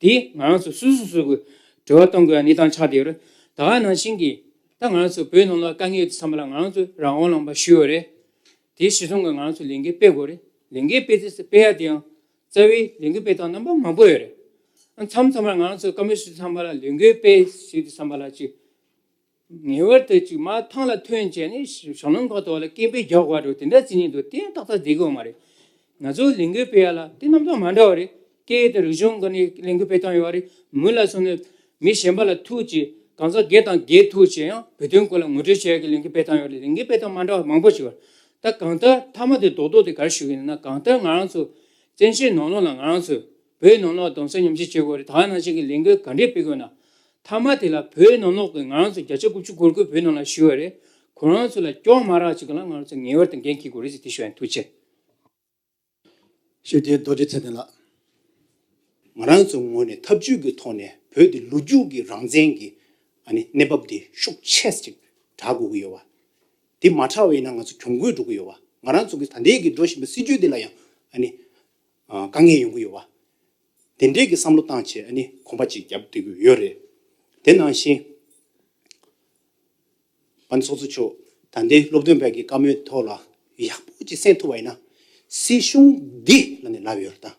དེ་ང་རང་ཚོ་སོ་སོ་སོ་སོ་གི་དྲི་བ་གཏོང་དགོས་ཡ་གནས་སྟངས་ཆགས་བསྡད་ཡོད་རེད། ད་ག་ནང་བཞིན་གྱི་ད་ང་རང་ཚོ་བོད་ནང་ལ་དཀའ་ངལ་ཡོད་དུས་ཙམ་པ་ལ་ང་རང་ཚོ་རང་དབང་ལུང་པ་ཞུས་ཡོད་རེད། དེ་གཞི་བཟུང་གི་ང་རང་ཚོ་ལས་འགུལ་སྤེལ་དགོས་རེད། ལས་འགུལ་སྤེལ་ཚེ་སྤེལ་ཡ་དེ་ཡང་རྩ་བའི་ལས་འགུལ་སྤེལ་སྟངས་རྣམ་པ་མང་པོ་ཡོད་རེད། མཚམས་མཚམས་ལ་ང་རང་ཚོ་བཀའ་མོལ་ཞུ་དུས་ཙམ་པ་ལ་ལས་འགུལ་སྤེལ་ཞུ་དུས་ཙམ་པ་ལ་ཅིག་ངེས་པར་དུ་ཅིག་མར་ཐང་ལ་ཐོན་བྱས་ནས་ཞང་ལམ་ཁ་ཐོག་ལ་སྐད་འབོད་རྒྱག་དགོས་རེད། དེ་འདྲ་བརྩི་མཁན་འདུག་དེ་ཡང་ཏག་ཏག་བསྡད་ཀྱི་ཡོད་མ་རེད། ང་ཚོ་ལས་འགུལ་སྤེལ་ཡ་ལ་དེ་རྣམ་གྲངས་མ་འདྲ་བ་རེད། སྐད་དང་རིག་གཞུང་སྒང་ནས་ལས་འགུལ་སྤེལ་སྟངས་ཡོད་རེད། མུ་ལ་སོང་ནས་མི་གཞན་པ་ལ་ཐུག་ཅིག་གང་ཟག་སྒེར་དང་སྒེར་ཐུག་ཅིག་ཡང་བོད་དོན་སྐོར་ལ་ངོ་སྤྲོད་བྱེད་ཡ་གི་ལས་འགུལ་སྤེལ་སྟངས་ཡོད་རེད། ལས་འགུལ་སྤེལ་སྟངས་མ་འདྲ་བ་མང་པོ་ཞིག་ཡོད་རེད། ད་གང་ལྟར་མཐའ་མ་དེ་རྡོག་རྡོག་དེ་ག་རེ་ཞུ་གི་ཡིན་ན་གང་ལྟར་ང་རང་ཚོ་བཙན་བྱོལ་ནང་ལོགས་ལ་ང་རང་ཚོ་བོད་ནང་ལོགས་གདུང་སེམས་མཉམ་སྐྱེད་བྱེད་དགོས་རེད། ད་ག་ནང་བཞིན་གྱི་ལས་འགུལ་ག་འདྲས་སྤེལ་དགོས་ན། མཐའ་མ་དེ་ལ་བོད་ནང་ལོགས་ཀྱི་ང་རང་ཚོ་བརྒྱ་ཆ་དགུ་བཅུ་གོ་དགུ་བོད་ནང་ལ་བཞུགས་ཡོད་རེད། ཁོ་རང་ཚོ་ལ་སྐྱོན་མ་རག་ཅིག་ལ་ང་རང་ཚོ་ངེས་པར་དུ་འགན་འཁྱེར་དགོས་རེད་ཟེར་དེ་ཞུ་ཡ་ཡིན། ཐུགས་རྗེ་ཆེ། ཞུ་དེ་རྡོ་རྗེ་ཚེ་བརྟན་ལགས། ང་རང་ཚོའི་ངོས་ནས་ཐབས་ཇུས་ཀྱི་ཐོག་ནས་བོད་དེ་ལོ་རྒྱུས་ཀྱི་རང་བཙན་གྱི་ཨ་ནི་གནས་བབ་དེ་ཤུགས་ཆེ་ཅིག་དྲག་དགོས་ཀྱི་ཡོད་པ། དེ་མ་དྲག་པ་ཡིན་ན་ང་ཚོ་གྱོང་གུད་འགྲོ་གི་ཡོད་པ། ང་རང་ཚོ་གི་ད་ལྟའི་གི་འགྲོ་བཞིན་པའི་སྲིད་ཇུས་དེ་ལ་ཡང་ཨ་ནི་ཨ་དཀའ་ངལ་ཡོང་གི་ཡོད་པ། དེ་འདྲའི་གི་བསམ་བློ་བཏང་བྱས་ཨ་ནི་གོམ་པ་གཅིག་རྒྱབ་བསྡད་ཀྱི་ཡོད་རེད། དེ་ནང་བཞིན་པ་ཚོགས་གཙོ་མཆོག་ད་ལྟའི་སློབ་སྟོན་པའི་གི་བཀའ་མོལ་ཐོག་ལ་ཡག་པོ་ཅིག་གསན་ཐུབ་པ་ཡིན་ན། སྲིད་གཞུང་འདི་ལ་ནི་ལབ་ཡོད་རེད་ད།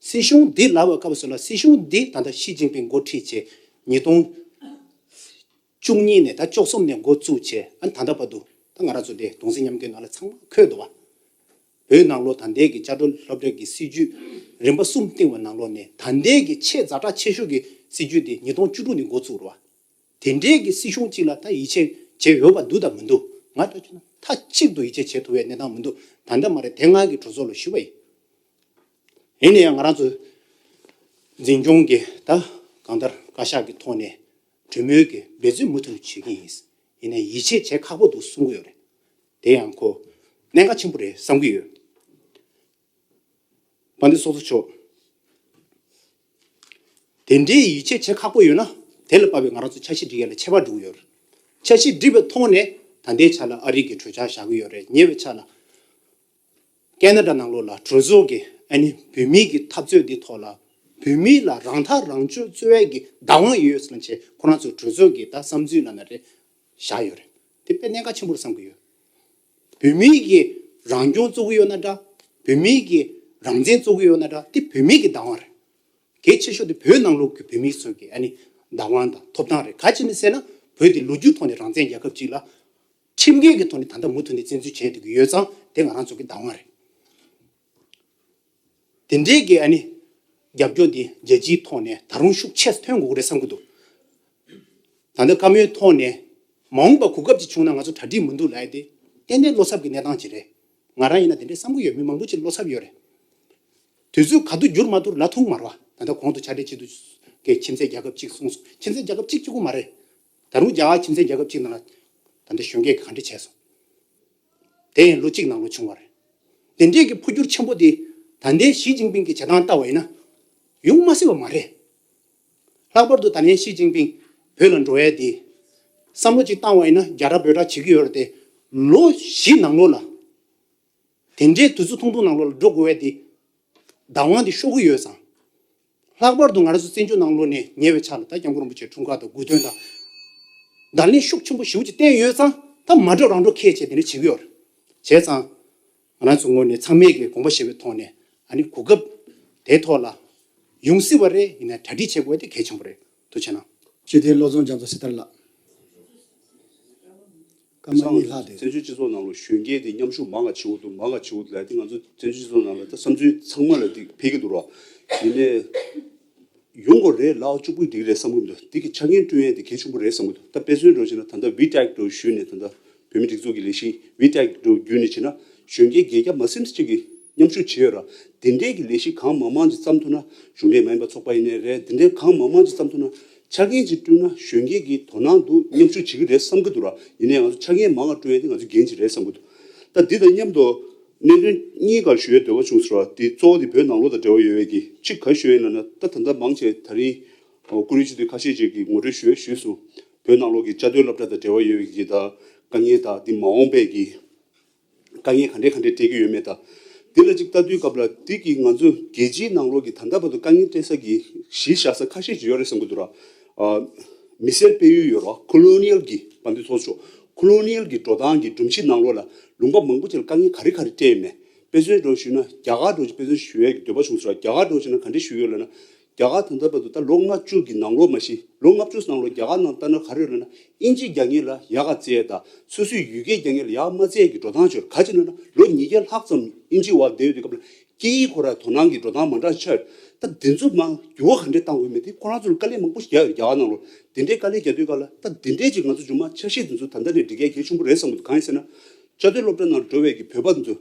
སྲིད་གཞུང་འདི་ལབ་པའི་སྐབས་སུ་ལ་སྲིད་གཞུང་འདི་ད་ལྟ་ཞི་ཅིན་ཕིང་འགོ་ཁྲིད་བྱས་ཉིས་སྟོང་ བཅུ་གཉིས་ནས་ད་བཅུ་གསུམ་ནས་འགོ་བཙུགས་བྱས། ཨ་ནི་ད་ལྟ་བར་དུ་ད་ང་རང་ཚོ་དེ་གདུང་སེམས་མཉམ་སྐྱེད་ནང་ལ་ཚང་མ་འཁོད་འདུག་བ། བོད་ནང་ལོགས་ད་ལྟའི་གི་བཅའ་སྡོད་སློབ་གྲྭ་གི་སྲིད་ཇུས་རིམ་པ་གསུམ་བཏིང་བའི་ནང་ལོགས་ནས་ད་ལྟའི་གི་ཆེས་ཛ་དྲག་ཆེ་ཤོས་ཀྱི་སྲིད་ཇུས་དེ་ཉིས་སྟོང་བཅུ་དྲུག་ནས་འགོ་བཙུགས་རེད་བ། དེ་འདྲའི་གི་སྲིད་གཞུང་གཅིག་ལ་ད་ཡིད་ཆེས་བྱེད་འོས་པ་འདུག་དང་མི་འདུག། ང་ལྟ་བྱས་ན་མཐའ་གཅིག་ཏུ་ཡིད་ཆེས་བྱེད་ཐུབ་པའི་གནས་སྟངས་མི་འདུག། ད་ལྟ་མ་རེད། དེ་སྔ་གི་གྲོས་ཚོགས་ལ་ཞུས་པ་ཡིན། ཡིན་ན་ཡང་ང་རང་ཚོ་འཛིན་སྐྱོང་གི་ད་གང་ལྟར་བཀའ་ཤག་གི་ཐོག་ནས་གྲོས་མོལ་གྱི་འབད་བརྩོན་མུ་མཐུད་ནས་བྱེད་ཀྱི་ཡིན། ཡིན་ནའི་ཡིད་ཆེས་བྱེད་ཁག་པོ་འདུག་གསུང་གི་ཡོད་རེད། དེ་ཡང་ཁོ་གནད་འགག་ཆེན་པོ་རེད་བསམ་གྱི་ཡོད། དཔལ་ལྡན་ཚོགས་གཙོ་མཆོག། དེ་འདྲའི་ཡིད་ཆེས་བྱེད་ཁག་པོ་ཡོད་ན། དེ་ལ་དཔག་པའི་ང་རང་ཚོ་འཆར་གཞི་སྒྲིག་ཡ་ལ་ཁྱད་པར་འགྲོ་གི་ཡོད་རེད། འཆར་གཞི་སྒྲིག་པའི་ཐོག་ནས་ད་ལྟའི་ཆ་ལ་ཨ་རི་གི་གྲོས་འཆར་བཞག་གི་ཡོད་རེད། ཉེ་བའི་ཆ་ལ་ཀེ་ན་ཌ་ནང་ལོགས་ལ་གྲོས་ཚོགས་ཀྱི་ཨ་ནི་བོད་མིའི་གི་འཐབ་རྩོད་འདི་ཐོག་ལ་བོད་མི་ལ་རང་ཐག་རང་གཅོད་རྩོད་ཡས་ཀྱི་བདག་དབང་ཡོད་ཟེར་ནས་བྱས། ཁོ་རང་ཚོའི་གྲོས་ཚོགས་ཀྱི་ད་བསམ་ཚུལ་ལབ་ན་རེད། བཞག་ཡོད་རེད། དེ་དཔེ་གནད་འགག་ཆེན་པོ་རེད་བསམ་གྱི་ཡོད། བོད་མིའི་གི་རང་སྐྱོང་རྩོད་ཀྱི་ཡོད་ན་འདྲ། བོད་མིའི་གི་རང་བཙན་རྩོད་ཀྱི་ཡོད་ན་འདྲ། དེ་བོད་མིའི་གི་བདག་དབང་རེད། གལ་ཆེ་ཤོས་དེ་བོད་ནང་ལོགས་ཀྱི་བོད་མི་ཚོ་གི་ཨ་ནི་བདག་དབང་དང་ཐོབ་ཐང་རེད། ག་ཅི་ནས་ཟེར་ན། བོད་དེ་ལོ་རྒྱུས་ཐོག་ནས་རང་བཙན་རྒྱལ་ཁབ་ཅིག་ལ་ཁྲིམས་འགལ་གྱི་ཐོག་ནས་ད་ལྟ་མུ་མཐུད་ནས་བཙན་འཛུལ་བྱས་བསྡད་ཀྱི་ཡོད་ཙང་། དེ་ང་རང་ཚོ་གི་བདག་དབང་རེད། དེ་འདྲའི་གི་ཨ་ནི་རྒྱབ་སྐྱོར་འདི་རྒྱལ་སྤྱིའི་ཐོག་ནས་ད་རུང་ཤུགས་ཆེ་ཐོན་དགོས་ཀྱི་རེད་བསམ་གྱི་འདུག། ད་ལྟ་བཀའ་མོལ་ཐོག་ནས་མ་འོངས་པ་གོ་སྐབས་ཅིག་བྱུང་ན་ང་ཚོ་གྲ་སྒྲིག་མི་འདུག་ལབ་ཡ་དེ་ཏན་ཏན་བློ་འཚབ་ཀྱི་གནས་སྟངས་ཅིག་རེད། ང་རང་ཡིན་ན་དེ་འདྲའི་བསམ་གྱི་ཡོད། མི་མང་པོ་ཅིག་བློ་འཚབ་ཡོད་རེད། དུས་ཚོད་ག་དུས་འགྱུར་མ་ཐུབ་ལ་ཐུག་མ་རེད་བ། ད་ལྟ་གོང་དུ་ཕྱག་སྦྲེལ་བྱེད་དུས་ཀྱི་ཁྱིམ་མཚེས་རྒྱལ་ཁབ་གཅིག་གསུངས་སོང་། ཁྱིམ་མཚེས་རྒྱལ་ཁབ་གཅིག་གཅིག་པུ་མ་རེད། ད་རུང་རྒྱ་གར་ཁྱིམ་མཚེས་རྒྱལ་ཁབ་གཅིག་ནང་ལ་ད་ལྟ་གཞོན་སྐྱེས་ཀྱིས་ག་འདྲ་བྱས་སོང་། དེ་ཡང་ལོ་གཅིག་ནང་ལོགས་བྱུང་བ་རེད། དེ་འདྲའི་གི་འཕོ་འགྱུར་ཆེན་པོ་དེ་ད་ལྟའི་ཞི་ཅིན་ཕིང་གི་བྱེད་སྟངས་ལྟ་བ་ཡིན་ན་ཡོང་མ་སྲིད་པ་མ་རེད། ལྷག་པར་དུ་ད་ལན་ཞི་ཅིན་ཕིང་བོད་ལ་འགྲོ་ཡས་དེ་བསམ་བློ་ཅིག་བཏང་བ་ཡིན་ན། རྒྱ་ར་བོད་ར་བྱེད་ཀྱི་ཡོད་རེད་དེ། ལོ་བཞི་ནང་ལོགས་ལ་དེ་འདྲའི་དུས་ཚོད་ཐུང་ཐུང་ནང་ལོགས་ལ་འགྲོ་དགོས་ཡས་དེ་བདག་དབང་དེ་ཤོར་གྱི་ཡོད་ཙང་། ལྷག་པར་དུ་ང་རང་ཚོ་བཙན་བྱོལ་ནང་ལོགས་ནས་ཉེ་བའི་ཆར་ལ་ད་སྐྱབས་མགོན་རིན་པོ་ཆེའི་འཁྲུངས་སྐར་དང་དགུང་སྟོན་དང་བརྡ་ལན་ཤུགས་ཆེན་པོ་ཞེ་པོ་ཅིག་བསྟན་ཡོད་ཙང་། ད་མ་འགྲོ་རང་འགྲོ་ཁས་བྱས་དེ་འདྲ་བྱེད་ཀྱི་ཡོད་རེད། བྱས་ཙང་ང་རང་ཚོ་ངོས་ནས་ཚང་མས་ཀྱི་དགོངས་པ་བཞེས་པའི་ཐོག་ནས། ཨ་ནི་གོ་སྐབས་དེ་ཐོག་ལ་ཡོང་སྲིད་པ་རེད། ཡིན་ན་གྲ་སྒྲིག་བྱེད་དགོས་དེ་གལ་ཆེན་པོ་རེད། ཐུགས་རྗེ་གནང་། སྤྱི་འཐུས་བློ་བཟང་རྒྱ་མཚོ་སྲི་ཐར་ལགས། སྐར་མ་གཉིས་ལྷག་དེ། བཙན་བྱོལ་སྤྱི་ཚོགས་ནང་ལ་གཞོན་སྐྱེས་དེ་མཉམ་ཞུགས་མང་ང་བྱེད་དགོས་འདུག། མང་ང་བྱེད་དགོས་འདུག་ལབ་དེ། ང་ཚོ་བཙན་བྱོལ་སྤྱི་ཚོགས་ནང་ལ་ད་བསམ་ཚུལ་ཚང་མ་ལ་དེ་འཕེལ་གྱི་འདུག་ར། ཡིན་ནའི་ཡོང་དགོས་རེད་ལབ་གཅིག་པུས་འགྲིག་གི་རེད་བསམ་གྱི་མི་འདུག། དེ་གི་ཆ་རྐྱེན་བསྐྲུན་ཡས་དེ་གལ་ཆེན་པོ་རེད་བསམ་གྱི་འདུག། ད་དཔེ་མཚོན་འདྲ་བོ་བྱས་ན། ད་ལྟ་ཝི་ཊེག་འདྲ་བོ་ཞུས་ནས། ད་ལྟ་བོད་མིའི་སྒྲིག་འཛུགས་ཀྱི་ལས་གཞི་ཝི་ཊེག་འདྲ་བོ་བརྒྱུད་ནས་བྱས་ན། གཞོན་སྐྱེས་བརྒྱད་བརྒྱ་མ་ཟིན་ཙམ་ཅིག་གིས་མཉམ་ཞུགས་བྱས་ཡོད་ར། དེ་འདྲའི་གི་ལས་གཞི་གང་མང་མང་ཅིག་བརྩམས་ཐུབ་ན། གཞུང་འབྲེལ་མ་ཡིན་པ་ཚོགས་པ་ཡིན་ནའི་རེད། དེ་འདྲའི་གང་མང་མང་ཅིག་བརྩམས་ཐུབ་ན། ཆ་རྐྱེན་ཅིག་བསྐྲུན་ན་གཞོན་སྐྱེས་ཀྱི་དོ་སྣང་འདུག། མཉམ་ཞུགས་བྱེད་ཀྱི་རེད་བསམ་གྱི་འདུག་ར། ཡིན་ནའི་ང་ཚོ་ཆ་རྐྱེན་མང་བ་བསྐྲུན་ཡས་དེ་ང་ཚོའི་འགན་ཅིག་རེད་བསམ་གྱི་འདུག། ད་འདི་དང་མཉམ་དུ་གནད་དོན་གཉིས་ཀ་ཞུ་ཡས་འདོད་པ་བྱུང་སོང་ར། དེ་གཙོ་བོ་དེ་བོད་ནང་ལོགས་དང་འབྲེལ་བ་ཡོད་པའི་གི། གཅིག་ག་ཞུ་ཡས་ལབ་ན། ད་ད་ལྟ་མང་ཆེ་ད་རིང་ཨོ་སྐུ་མགྲོན་སྤྱི་འཐུས་ཁ་ཤས་ཅིག་གིས་ངོ་སྤྲོད་ཞུ་ཡས་ཞུས་སོང་། བོད་ནང་ལོགས་ཀྱི་བཅའ་སྡོད་སློབ་གྲྭ་དང་འབྲེལ་བ་ཡོད་པའི་གི་ད་དཀའ་ངལ་དང་། དེ་མ་འོངས་པའི་གི་དཀའ་ངལ་ག་འདྲས་ག་འདྲས་འཕྲད་ཀྱི་ཡོད་མེད་དང་། དེ་ལ་ཅིག་ལྟ་དུས་སྐབས་ལ། དེ་གི་ང་ཚོ་རྒྱལ་སྤྱིའི་ནང་ལོགས་ཀྱི་ད་ལྟ་བར་དུ་དཀའ་ངལ་འཕྲད་ས་གི་གཞི་བཞག་ས་ཁ་ཤས་ཅིག་ཡོད་རེད་བསམ་གྱི་འདུག་ར། ཨ། མི་སེར་སྤེལ་ཡུལ་ཡོད་ར། ཁོ་ལོ་ནི་ཡལ་གྱི། དཔལ་ལྡན་ཚོགས་གཙོ། ཁོ་ལོ་ནི་ཡལ་གྱི་འགྲོ་སྟངས་ཀྱི་སྒྲོམ་གཞི་ནང་ལོགས་ལ་ལུང་པ་མང་པོ་ཅིག་ལ་དཀའ་ངལ་ག་རེ་ག་རེ་འཕྲད་ཡོད་མེད། དཔེ་མཚོན་འདྲ་བོ་ཞུས་ན། རྒྱ་གར་འདྲ་བོ་ཅིག་དཔེ་མཚོན་ཞུ་ཡས་ཀྱི་འདོད་པ་བྱུང་སོང་ར། རྒྱ་གར་འདྲ་བོ་ཞུས་ན་ག་འདྲས་ཞུ་ཡོད་ལབ་ན། རྒྱ་གར་ད་ལྟ་བར་དུ་ད་ལོ་ལྔ་བཅུ་གི་ནང་ལོགས་མ་གཞི། ལོ་ལྔ་བཅུ་ནང་ལོགས་རྒྱ་གར་ནང་ལྟ་ན་ག་རེ་ཡོད་ལབ་ན། ཨིན་ཇི་རྒྱག་མཁན་ལ་ཡག་ག་བརྩི་ཡས་དང་། སོ་སོའི་ཡུལ་སྐད་རྒྱག་མཁན་ལ་ཡག་མ་བརྩི་ཡས་ཀྱི་འགྲོ་སྟངས་ཅིག་ཡོད་རེད། ག་ཅི་ལབ་ན། ལོ་ཉིས་བརྒྱ་ལྷག་ཙམ་ཨིན་ཇི་བ་བསྡད་ཡོད་དུས་སྐབས་ལ། སྐད་ཡིག་ཁོ་རང་དོ་སྣང་གི་འགྲོ་སྟངས་མ་འདྲ་ཆགས་ཡོད་རེད། ད་འདི་ཚོ་མར་འགྱུར་བ་ག་འདྲས་གཏང་དགོས་མིན་དེ་ཁོ་རང་ཚོ་ལ་དཀའ་ལས་མང་པོ་ཞིག་རྒྱག་ཡོད་རེད། རྒྱ་གར་ནང་ལོགས་དེ་འདྲའི་དཀའ་ལས་རྒྱག་དུས་སྐབས་ལ། ད་འདི་འདྲའི་ཅིག་ང་ཚོ་མཇུག་མ་འཆར་གཞི་འདི་ཚོ་ད་ལྟ་ནས་སྒྲིག་ཡས་གལ་ཆེན་པོ་རེད་བསམ་གྱི་འདུག། གང་ཡིན་ཟེར་ན། བཅའ་སྡོད་སློབ་གྲྭ་ནང་འགྲོ་བའི་གི་བོད་པ་འདི་ཚོ་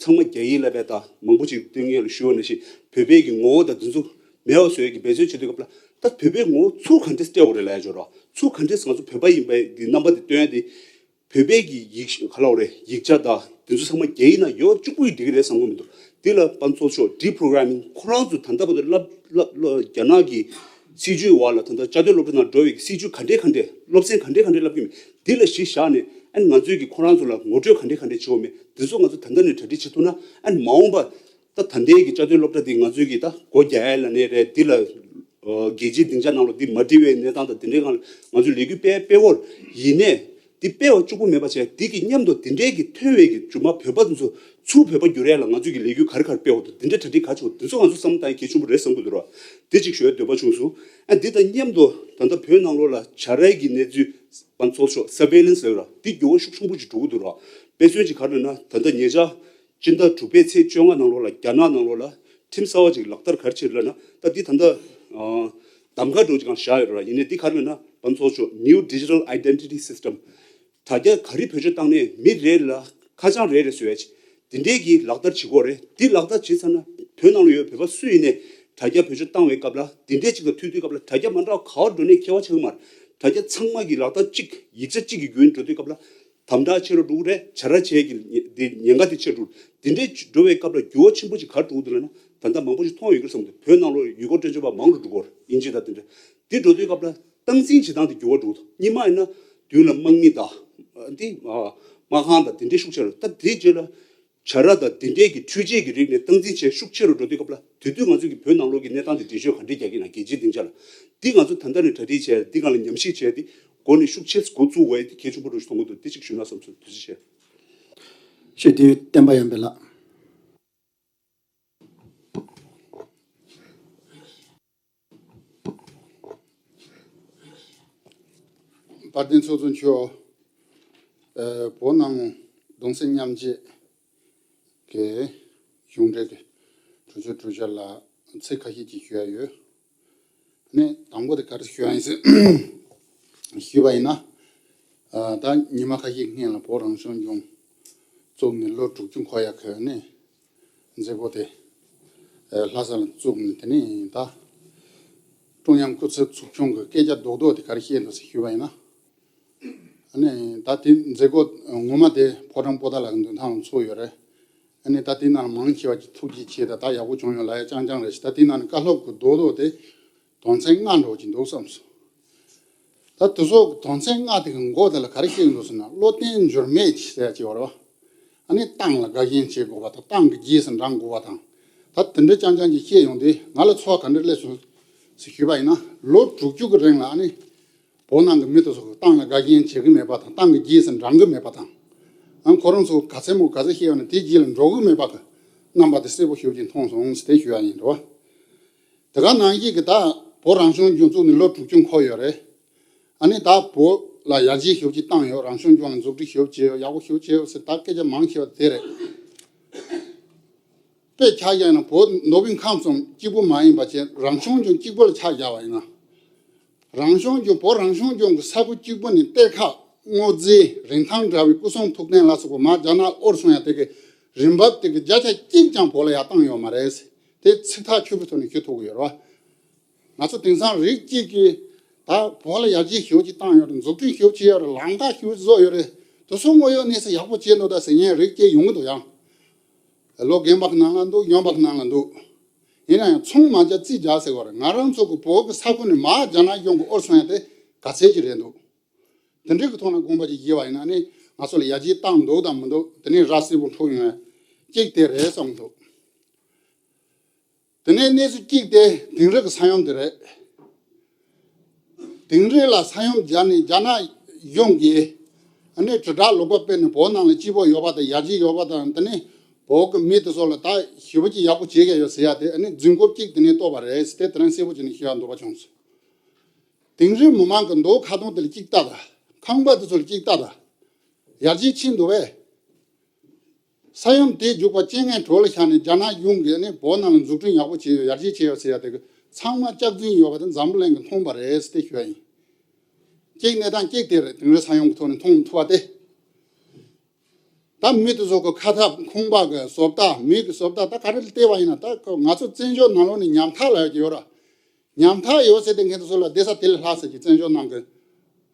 ཚང་མ་རྒྱ་ཡིག་བསླབ་པ་དང་། མང་པོ་ཅིག་སྟོན་མཁན་ལ་ཞུ་བ་ནང་བཞིན་བོད་པའི་གི་ངོ་བོ་དང་འདི་ཚོ་མེད་པ་བཟོ་ཡས་ཀྱི་འབད་བརྩོན་བྱེད་དུས་སྐབས་ལ། ད་བོད་པའི་ངོ་བོ་ཚུར་ག་འདྲས་སྤྲད་དགོས་རེད་ལབ་ཡ་ཅིག་ཡོད་རེད། ཚུར་ག་འདྲས་ང་ཚོ་བོད་པ་ཡིན་པའི་གི་རྣམ་པ་དེ་སྟོན་ཡ་དེ། བོད་པའི་གི་ཡིག་ག་ལབ་དགོས་རེད། ཡིག་ཆ་དང་དེ་ཚོ་ཚང་མ་རྒྱ་ཡིག་ནང་ཡོད་གཅིག་པུ་ཡིས་འགྲིག་གི་རེད་བསམ་གྱི་མི་འདུག། དེ་ལ་དཔལ་ལྡན་ཚོགས་གཙོ་མཆོག་ཌི་པོ་རོ་གྷ་ར་མིང་ཁོ་རང་ཚོ་ད་ལྟ་བར་དུ་བསླབ་བསླབ་བསླབ་རྒྱ་ནག་གི་སྲིད་བྱུས་འོག་ལ་ད་ལྟ་བཅའ་སྡོད་སློབ་གྲྭ་ནང་འགྲོ་བའི་གི་སྲིད་བྱུས་ག་འདྲས་ག་འདྲས། སློབ་ཚན་ག་འདྲས་ག་འདྲས་བསླབ་ཀྱི་མེད། དེ་ལ་གཞི་བཞག་ནས། ཨ་ནི་ང་ཚོས་ཀྱི་ཁོ་རང་ཚོ་ལ་ངོ་སྤྲོད་ག་འདྲས་ག་འདྲས་བྱེད་དགོས་མེད། དེ་ཚོ་ང་ཚོ་ད་ལྟ་ནས་གྲ་སྒྲིག་བྱེད་ཐུབ་ན། ཨ་ནི་མ་འོངས་པ་ད་ད་ལྟའི་གི་བཅའ་སྡོད་སློབ་གྲྭ་འདི་ང་ཚོས་ཀྱི་ད་སྒོ་རྒྱག་ཡ་ལབ་ནའི་རེད། འདི་ལ་ཨ་རྒྱལ་སྤྱིའི་སྡིངས་ཆ་ནང་ལ་འདི་མ་འགྲིག་པའི་གནས་སྟངས་དང་དེ་འདྲའི་སྒང་ལ་ང་ཚོས་ལས་འགུལ་སྤེལ་སྤེལ་འོར། ཡིན་ནའི་འདི་སྤེལ་བ་གཅིག་པུ་མེད་པ་བྱས། འདི་གི་མཉམ་དུ་དེ་འདྲའི་གི་ཐོན་པའི་གི་མཇུག་མ་བོད་པ་དེ་ཚོ་ཚུར་བོད་པ་འགྱུར་ཡ་ལ་ང་ཚོས་ཀྱི་ལས་འགུལ་ག་རེ་ག་རེ་སྤེལ་འོ་དང་། དེ་འདྲའི་གྲ་སྒྲིག་ག་བྱེད་འོ། དེ་ཚོ་ང་ཚོ་བསམ་བློ་བཏང་ཡ་གལ་ཆེན་པོ་རེད་བསམ་གྱི་འདུག་ར། དེ་གཅིག་ཞུ་ཡ་འདོད་པ་བྱུང་སོང་། ཨ་འདི་དང་མཉམ་དུ་ད་ལྟ་བོད་ནང་ལོགས་ལ་བྱ་རའི་གི་གནས་ཚུལ། པ་ཚོགས་ཤོག་surveillance་ཟེར་བ་འདི་འགྱུར་བ་ཤུགས་ཆེན་པོ་ཅིག་འགྲོ་གི་འདུག་ར། དཔེ་མཚོན་ཅིག་ག་རེ་ལབ་ན། ད་ལྟ་ཉེ་ཆར་སྤྱི་ཟླ་དྲུག་པའི་ཚེས་བཅོ་ལྔ་ནང་ལོགས་ལ་རྒྱ་ནག་ནང་ལོགས་ལ་ཁྲིམས་གསར་བ་ཅིག་ལག་བསྟར་ག་རེ་བྱས་ལབ་ན། ད་འདི་ད་ལྟ་ཨ་གདམ་ག་འདྲ་ཅིག་གང་བཞག་ཡོད་ར། ཡིན་ནའི་འདི་ག་རེ་ལབ་ན། པ་ཚོགས་ཤོག་new digital identity system། དྲ་རྒྱ་ག་རེ་བེད་སྤྱོད་བཏང་ནའི་མི་རེ་ལ་ཁ་བྱང་རེ་རེ་བཟོས་ཡ་ཅིག་འདི་འདྲའི་གི་ལག་བསྟར་བྱེད་དགོས་རེད། འདི་ལག་བསྟར་བྱེད་ཚར་ན་བོད་ནང་ལ་ཡོད་བོད་པ་སུ་ཡིན་ནའི་དྲ་རྒྱ་བེད་སྤྱོད་བཏང་བའི་སྐབས་ལ་འདི་འདྲའི་ཅིག་དང་ཐུག་དུས་སྐབས་ལ་དྲ་རྒྱ་མ་འདྲ་བ་ག་བར་འགྲོ་ནའི་ཁྱད་པར་ཆགས་ཀྱི་མ་རེད། དྲ་རྒྱ་ཚང་མ་གི་ལག་བསྟར་གཅིག་ཡིག་ཆ་གཅིག་གི་བརྒྱུད་འགྲོ་དུས་སྐབས་ལ་དམ་དྲག་ཆེ་རུ་འགྲོ་གི་རེད། བྱ་ར་བྱེད་ཀྱི་འདི་ཉེན་ཁ་དེ་ཆེ་རུ་འགྲོ། འདི་འདྲའི་འགྲོ་བའི་སྐབས་ལ་འགྱུར་བ་ཆེན་པོ་ཅིག་ག་རེ་འགྲོ་གི་འདུག་ལབ་ན། ད་ལྟ་མང་པོ་ཞིག་མཐོང་ཡོད་ཀྱི་རེད་བསམ་གྱི་འདུག་བོད་ནང་ལོགས་ཡུལ་སྐོར་སྤྲོ་འཆམ་པ་མང་རུ་འགྲོ་གི་རེད། དབྱིན་ཇི་དང་དེ་འདྲ། འདི་འགྲོ་དུས་སྐབས་ལ་སྟངས་འཛིན་བྱེད་སྟངས་དེ་འགྱུར་བ་འགྲོ་གི་འདུག་སྔོན་མ་ཡིན་ན་མདུན་ལ་དམག་མི་དང་འདི་དམག་ཁང་དང་དེ་འདྲའི་ཤུགས་ཆེ་རུ། ད་དེའི་རྗེས་ལ་བྱ་ར་དང་དེ་འདྲའི་གི་འཕྲུལ་ཆས་ཀྱི་རིགས་ནས་སྟངས་འཛིན་བྱེད་ཤུགས་ཆེ་རུ་འགྲོ་དུས་སྐབས་ལ་དེ་དུས་ང་ཚོ་གི་བོད་ནང་ལོགས་ཀྱི་གནས་སྟངས་དེ་འགྲེལ་བརྗོད་ག་འདྲས་རྒྱག་གི་ཡིན་ན། རྒྱལ་སྤྱིའི་སྡིངས་ཆ་ལ་འདི་ང་ཚོ་ད་ལྟ་ནས་གྲ་སྒྲིག་བྱས། འདི་སྒང་ལ་ཉམས་ཞིབ་བྱས། འདི་འགོ་ནས་ཤུགས་ཆེ་འགོ་བཙུགས་དགོས་ཡ་དེ་གལ་ཆེན་པོ་འདྲ་ཞིག་མཐོང་གི་འདུག་འདི་གཅིག་ཞུས་ན་བསམ་སོང་། ཐུགས་རྗེ་ཆེ། ཞེས་དུས་བསྟན་པ་ཡོན་པའི་ལགས། དཔལ་ལྡན་ཚོགས་གཙོ་མཆོག་ཨ་བོད་ནང་གདུང་སེམས་མཉམ་སྐྱེད་ཀྱི་གཞུང་འབྲེལ་གྱི་གྲོས་ཆོད་གྲོས་འཆར་ལ་ཚིག་ཁ་ཤས་ཅིག་ཞུ་ཡ་ཡོད། ནས་དང་པོ་དེ་ག་རེ་ཞུ་ཡ་ཡིན་ཟེར་ཞུས་པ་ཡིན་ན། ཨ་ད་ཉི་མ་ཁ་ཤས་སྔོན་ལ་བོད་རང་སྐྱོང་ལྗོངས་བཙུགས་ནས་ལོ་དྲུག་ཅུ་འཁོར་ཡ་གི་ནས་མཛད་སྒོ་དེ་ཨ་ལྷ་ས་ལ་བཙུགས་ནས། དེ་ནས་ད་ཀྲུང་དབྱང་སྐུ་ཚབ་ཚོགས་ཆུང་གི་སྐད་ཆ་རྡོག་རྡོག་དེ་ག་རེ་བཤད་འདུག་ཟེར་ཞུས་པ་ཡིན་ན། ཨ་ནི་ད་དེ་མཛད་སྒོ་ངོ་མ་དེ་ཕོ་བྲང་པོ་ཏཱ་ལ་གི་མདུན་ཐང་ལ་ཚོགས་ཡོད་རེད། ཨ་ནི་ད་དེ་ནང་མང་ཆེ་བ་ཅིག་ཐུགས་རྗེ་ཆེ་ད་ད་ཡག་པོ་བྱུང་ཡོད་ལབ་ཡ་རྐྱང་རྐྱང་རེད་ཤག་ད་དེ་ནང་ནས་བཀའ་སློབ་ཀྱི་རྡོག་རྡོག་དེ་དོན་ཚན་ལྔ་འདྲ་བོ་ཅིག་འདུག་བསམ་སོང་། ད་དེ་ཚོ་དོན་ཚན་ལྔ་དེ་གི་མགོ་དེ་ལ་ག་རེ་བཤད་ཀྱི་འདུག་ཟེར་ན། བློ་བརྟན་འགྱུར་མེད་ཅིག་ཟེར་ཡ་ཅིག་ཡོད་རེད་བ། ཨ་ནི་ཏང་ལ་དགའ་ཞེན་བྱེད་དགོས་པ་དང་། ཏང་གི་རྗེས་སུ་འབྲང་དགོས་པ་དང་། ད་དེ་འདྲ་རྐྱང་རྐྱང་ཅིག་བཤད་ཡོང་དུས་ང་ལ་ཚོར་བ་ག་འདྲ་སླེབས་སོང་ཟེར་ཞུས་པ་ཡིན་ན། ལོ་དྲུག་ཅུ་གི་རིང་ལ་ཨ་ནི་བོད་ནང་གི་མི་དེ་ཚོ་གི་ཏང་ལ་དགའ་ཞེན་བྱེད་ཀྱི་མེད་པ་དང་། ཏང་གི་རྗེས་སུ་འབྲང་གི་མེད་པ་དང་། ཨ་ཁོ་རང་ཚོ་ག་ཚད་མོ་ག་ཚད་ཤེས་ཡོད་ན་དེའི་རྗེས་ལ་འགྲོ་གི་མེད་པ་གི་རྣམ་པ་དེ་གསལ་པོ་ཞེ་པོ་ཅིག་མཐོང་སོང་ཟེར་དེ་ཞུ་ཡ་ཡིན་རེད་བ། དེ་ག་ནང་བཞིན་གི་ད་བོད་རང་སྐྱོང་ལྗོངས་བཙུགས་ནས་ལོ་དྲུག་ཅུ་འཁོར་ཡོད་རེད། ཨ་ནི་ད་བོད་ལ་ཡར་རྒྱས་ཞེ་པོ་ཅིག་བཏང་ཡོད། རང་སྐྱོང་ལྗོངས་ལ་འཛུགས་སྐྲུན་ཞེ་པོ་བྱས་ཡོད། ཡག་པོ་ཞེ་པོ་བྱས་ཡོད་ཟེར་ད་སྐད་ཆ་མང་ཆེ་བ་དེ་རེད། དཔེ་ཆ་བཞག་ན་བོད་ནོར་བུའི་ཁམས་གསུམ་གཅིག་པུ་མ་ཡིན་པ་བྱས། རང་སྐྱོང་ལྗོངས་གཅིག་པུ་ལ་ཆ་བཞག་པ་ཡིན་ན། རང་སྐྱོང་ལྗོངས་བོད་རང་སྐྱོང་ལྗོངས་ཀྱི་ས་ཁུལ་གཅིག་པུ་ནས་གཏེར་ཁ་དངོས་རྫས་རིན་ཐང་འདྲ་བའི་སྐུ་གསུང་ཐུགས་རྟེན་ལ་སོགས་པ་མར་རྒྱ་ནག་དབོར་སོང་ཡ་དེ་གི་རིན་འབབ་དེ་གི་བརྒྱ་ཆ་གཅིག་ཀྱང་བོད་ལ་ཡར་བཏང་ཡོད་མ་རེད། དེ་ཚིག་ཐག་ཆོད་པོའི་ཐོག་ནས་ཞུ་ཐུབ་ཀྱི་ཡོད་རེད་བ། ང་ཚོ་དེང་སང་རིགས་གཅིག་གིས་ད་བོད་ལ་ཡར་རྒྱས་ཞེ་པོ་ཅིག་བཏང་ཡོད་རེད། འཛུགས་སྐྲུན་ཞེ་པོ་ཅིག་བྱས་ཡོད་རེད། ལམ་ཁ་ཞེ་པོ་ཅིག་བཟོས་ཡོད་རེད། དེ་ཚོ་དངོས་ཡོད་གནས་ཚུལ་ཡག་པོ་བྱས་འདུག་ད་ཟེར་མཁན་རིགས་གཅིག་ཡོང་གི་འདུག་ཡང་། ལོ་རྒན་པ་གི་ནང་ལ་འདུག་ཡོན་པ་གི་ནང་ལ་འདུག་ཡིན་ན་ཡང་ཚོང་མ་རྒྱག་རྩིས་རྒྱག་ཟེར་བ་རེད། ང་རང་ཚོ་གི་བོད་གི་ས་ཁུལ་ནས་མར་རྒྱ་ནག་གཞུང་གི་དབོར་སོང་ཡ་དེ་ག་ཚད་ཅིག་རེད་འདུག་དེ་འདྲའི་གི་ཐོག་ནས་དགོངས་པ་ཅིག་བཞེས་པ་ཡིན་ན་ནི་ང་ཚོ་ལ་ཡར་རྒྱས་བཏང་འདུག་དང་མི་འདུག་དེ་ནས་ར་གསལ་པོ་འཁྲུག་ཡོང་ཡ་གཅིག་དེ་རེད་བསམ་འདུག་དེ་ནས་གནས་ཚུལ་གཅིག་དེ་དིང་རི་གི་ས་ཡོམ་དེ་རེད། དིང་རི་ལ་ས་ཡོམ་བརྒྱབ་ནས་རྒྱ་ནག་གཞུང་གིས་ཨ་ནི་དྲིལ་བསྒྲགས་ལོག་པ་སྤེལ་ནས་བོད་ནང་ལ་སྐྱིད་པོ་ཡོད་པ་དང་། ཡར་རྒྱས་ཡོད་པ་དང་། དེ་ནས་བོད་ཀྱི་མི་དེ་ཚོ་ལ་ད་ཞེ་པོ་ཅིག་ཡག་པོ་བྱེད་ཀྱི་ཡོད་ཟེར་ཡ་དེ་ཨ་ནི་རྫུན་རྐུབ་གཅིག་དེ་ནས་བཏོགས་པ་རེད་ཟེར་དེ་དེ་རིང་གསལ་པོ་བྱས་ནས་ཞུ་ཡ་འདོད་པ་བྱུང་སོང་། དིང་རི་མི་མང་གི་མདོ་ཁ་སྟོང་དེ་ལ་གཅིག་ལྟ་དང་། ཁང་པ་དེ་ཚོ་ལ་གཅིག་ལྟ་དང་། ཡར་རྒྱས་ཕྱིན་འདུག་པས། ས་ཡོམ་དེ་རྒྱུག་པ་རྐྱེན་ངན་གྲོགས་ལ་ཤར་ནས་རྒྱ་ནག་གཞུང་གིས་ནི་བོད་ནང་ལ་འཛུགས་སྐྲུན་ཡག་པོ་བྱས་ཡོད། ཡར་རྒྱས་བྱས་ཡོད་ཟེར་ཡ་དེ་གི་ཚང་མ་སྐྱག་རྫུན་ཡོད་པ་དེ་འཛམ་བུ་གླིང་གིས་མཐོང་བ་རེད་ཟེར་དེ་ཞུ་ཡ་ཡིན། གཅིག་གནས་སྟངས་གཅིག་དེ་རེད། དིང་རི་ས་ཡོམ་གི་ཐོག་ནས་མཐོང་ཐུབ་པ་དེ། ད་མི་དེ་ཚོ་གི་ཁ་ཐབ་ཁང་པ་གི་བཟོ་ལྟ། མི་གི་བཟོ་ལྟ་ད་ག་རེ་ལ་བལྟས་པ་ཡིན་ན། ད་ང་ཚོ་བཙན་བྱོལ་ནང་ལོགས་ནས་ཉམ་ཐག་ལབ་ཡ་ཅིག་ཡོད་ར། ཉམ་ཐག་ཡོད་ཟེར་དེ་མཁན་དེ་ཚོ་ལ་བསྡད་ས་དེ་ལས་ལྷག་ཟེར་གྱི་བཙན་བྱོལ་ནང་གི་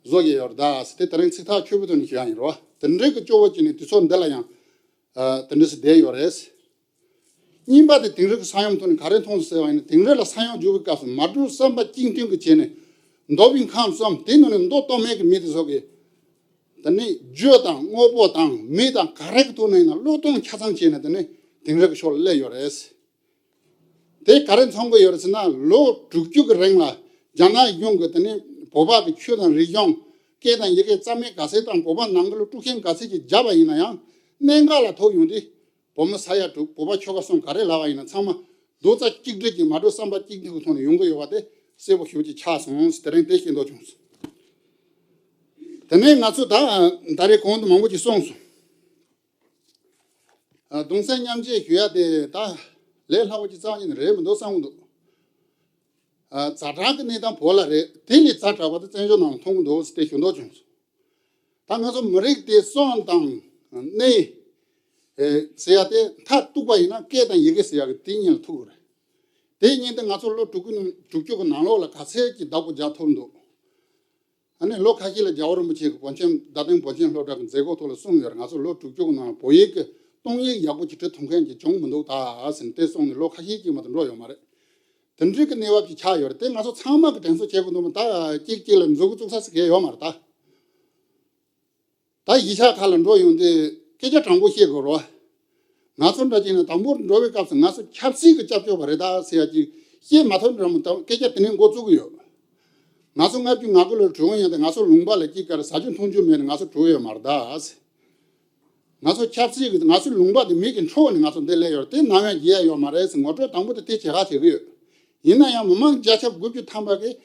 བཟོ་གི་ཡོད་རེད་ད་ཟེར་དེ་དེ་རིང་ཚིག་ཐག་ཆོད་པོའི་ཐོག་ནས་ཞུ་ཡ་ཡིན་རོ། དེ་འདྲའི་གི་སྐྱོ་བོ་ཅིག་ནས་དུས་ཚོད་འདི་ལ་ཡང་ཨ་དེ་འདྲ་ཞིག་བསྡད་ཡོད་རེད། གཉིས་པ་དེ་དིང་རི་གི་ས་ཡོམ་ཐོག་ནས་ག་རེ་མཐོང་སོང་ཟེར་བ་ཡིན་ན། དིང་རི་ལ་ས་ཡོམ་རྒྱུག་པའི་སྐབས་སུ་མ་འགྲོ་བསམ་པ་གཅིག་མཐུན་གྱིས་བྱས་ནས་མདོ་དབུས་ཁམས་གསུམ་དེ་ནང་ནས་མདོ་སྟོད་སྨད་ཀྱི་མི་དེ་ཚོ་གིས་དེ་ནས་རྒྱུ་དང་དངོས་པོ་དང་མི་དང་ག་རེ་གི་ཐོག་ནས་ཡིན་ན་བློས་གཏོང་ཆ་ཚང་བྱས་ནས་དེ་ནས་དིང་རི་གི་ཕྱོགས་ལ་སླེབས་ཡོད་རེད། དེ་ག་རེ་མཚོན་གྱི་ཡོད་རེད་ཟེར་ན། ལོ་དྲུག་ཅུ་གི་རིང་ལ་རྒྱ་ནག་གཞུང་གིས་དེ་ནས་བོད་པ་གི་ཆོས་དང་རིག་གཞུང་། སྐད་དང་ཡི་གེ་རྩ་མེད་ག་ཚད་དང་། བོད་པ་ནང་ཁུལ་ལ་དཀྲུག་ཤིང་ག་ཚད་ཅིག་བརྒྱབ་པ་ཡིན་ན་ཡང་། གནད་འགག་ལ་ཐུག་ཡོང་དུས་བོད་མི་ས་ཡ་དྲུག་བོད་པ་ཆོལ་ཁ་གསུམ་ག་རེ་ལབ་པ་ཡིན་ན་ཚང་མ་རྡོག་རྩ་གཅིག་སྒྲིལ་གྱིས་མ་འགྲོ་བསམ་པ་གཅིག་མཐུན་གྱི་ཐོག་ནས་ཡོང་གི་ཡོད་པ་དེ་གསལ་པོ་ཞེ་པོ་ཅིག་ཆགས་སོང་ཟེར་དེ་རིང་དེ་ཤེས་འདོད་བྱུང་སོང་། དེ་ནས་ང་ཚོ་ད་ད་རེས་གོང་དུ་མང་པོ་ཅིག་གསུངས་སོང་། ཨ། གདུང་སེམས་མཉམ་སྐྱེད་ཞུ་ཡ་དེ་ད་ལས་སླ་པོ་ཅིག་རྩ་བ་ཉིད་ནས་རེད་མི་འདུག་བསམ་གྱི་འདུག་ཨ། ཛ་དྲག་གི་གནས་སྟངས་བོད་ལ་རེད། དེ་ལས་ཛ་དྲག་པ་དེ་བཙན་བྱོལ་ནང་ལ་མཐོང་གི་འདུག་ཟེར་དེ་ཞུ་འདོད་བྱུང་སོང་། ད་ང་ཚོ་མི་རིགས་དེ་སྲོལ་དང་གནས་ཟེར་ཡ་དེ་མཐར་གཏུགས་པ་ཡིན་ན་སྐད་དང་ཡི་གེ་ཟེར་ཡ་གི་དེ་གཉིས་ལ་ཐུག་གི་རེད། དེ་གཉིས་དེ་ང་ཚོ་ལོ་དྲུག་ཅུ་དྲུག་ཅུ་གི་ནང་ལོགས་ལ་ག་ཚད་ཀྱི་བདག་པོ་རྒྱག་ཐུབ་འདུག་ཨ་ནི་ལོ་ཁ་ཤས་ལ་རྒྱལ་བ་རིན་པོ་ཆེ་གི་བོད་ཆེན་རྡ་སྟེང་བོད་ཆེན་སློབ་གྲྭ་གི་མཛད་སྒོ་ཐོག་ལ་གསུངས་ཡོད་རེད། ང་ཚོ་ལོ་དྲུག་ཅུ་གི་ནང་ལ་བོད་ཡིག་གི་གཏོང་ཡིག་ཡག་པོ་ཅིག་བྲི་ཐུབ་མཁན་གྱི་བྱུང་མི་འདུག་ད་ཟེར་ནས་དེ་གསུངས་ནས་ལོ་ཁ་ཤས་ཅིག་མ་གཏོགས་འགྲོ་ཡོད་མ་རེད། དེ་འདྲའི་གི་གནས་བབ་ཅིག་ཆགས་ཡོད་རེད། དེ་ང་ཚོ་ཚང་མ་གི་དྲན་གསོ་བྱེད་དགོས་འདུག་མ། ད་གཅིག་གཅིག་ལ་མཛུབ་གུ་བཙུགས་ས་ཟེར་མཁན་ཡོད་མ་རེད་ད། ད་གཞིས་ཆགས་ཁག་ལ་འགྲོ་ཡོང་དུས་སྐད་ཆ་དྲང་པོ་བཤད་དགོས་རེད་བ། ང་ཚོ་འདྲ་ཅིག་ནས་དང་པོར་འགྲོ་བའི་སྐབས་སུ་ང་ཚོ་ཆབ་སྲིད་ཀྱི་སྐྱབས་བཅོལ་བ་རེད་ད་ཟེར་ཡ་ཅིག་བཤད་མ་ཐུབ་འདྲ་མོ་ད་སྐད་ཆ་དེ་ནས་འགོ་བཙུགས་ཀྱི་ཡོད། ང་ཚོ་ལྔ་བཅུ་ང་དགུ་ལོར་གྲོས་ཡོང་དུས་ང་ཚོ་ལུང་པ་ལ་གཅིག་ཀ་རེ་ཟ་རྒྱུ་འཐུང་རྒྱུ་མེད་ནས་ང་ཚོ་གྲོལ་ཡོད་མ་རེད་ད་ཟེར། ང་ཚོ་ཆབ་སྲིད་ཀྱི་ང་ཚོའི་ལུང་པ་དེ་མེ་གིས་འཕྲོག་ནས་ང་ཚོ་འདི་སླེབས་ཡོད་རེད། དེ་ནམ་ཡང་བརྗེད་ཡ་ཡོད་མ་རེད་ཟེར་ངོ་སྤྲོད་དང་པོ་དེ་དེ་བྱེད་ཁ་བྱེད་ཀྱི་ཡོད། ཡིན་ན་ཡང་མི་མང་བརྒྱ་ཆ་དགུ་བཅུ་ཐམ་པ་གིས་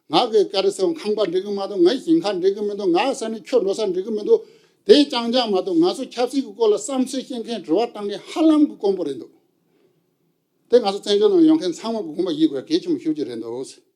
ང་གི་ག་རེ་ཟེར་ཁང་པ་འགྲིག་གི་མ་འདུག་ངའི་ཞིང་ཁ་འགྲིག་གི་མི་འདུག་ང་ས་ནས་ཁྱོད་འགྲོ་ས་འགྲིག་གི་མི་འདུག་དེ་རྐྱང་རྐྱང་མ་གཏོགས་ང་ཚོ་ཆབ་སྲིད་ཀྱི་སྐོར་ལ་བསམ་ཚུལ་བཤད་མཁན་དྲི་བ་བཏང་མཁན་ཧ་ལམ་གྱི་དཀོན་པོ་རེད་འདུག་དེ་ང་ཚོ་བཙན་བྱོལ་ནང་ཡོང་མཁན་ཚང་མ་གི་དགོངས་པ་བཞེས་དགོས་གལ་ཆེན་པོ་ཤོས་ཅིག་རེད་འདུག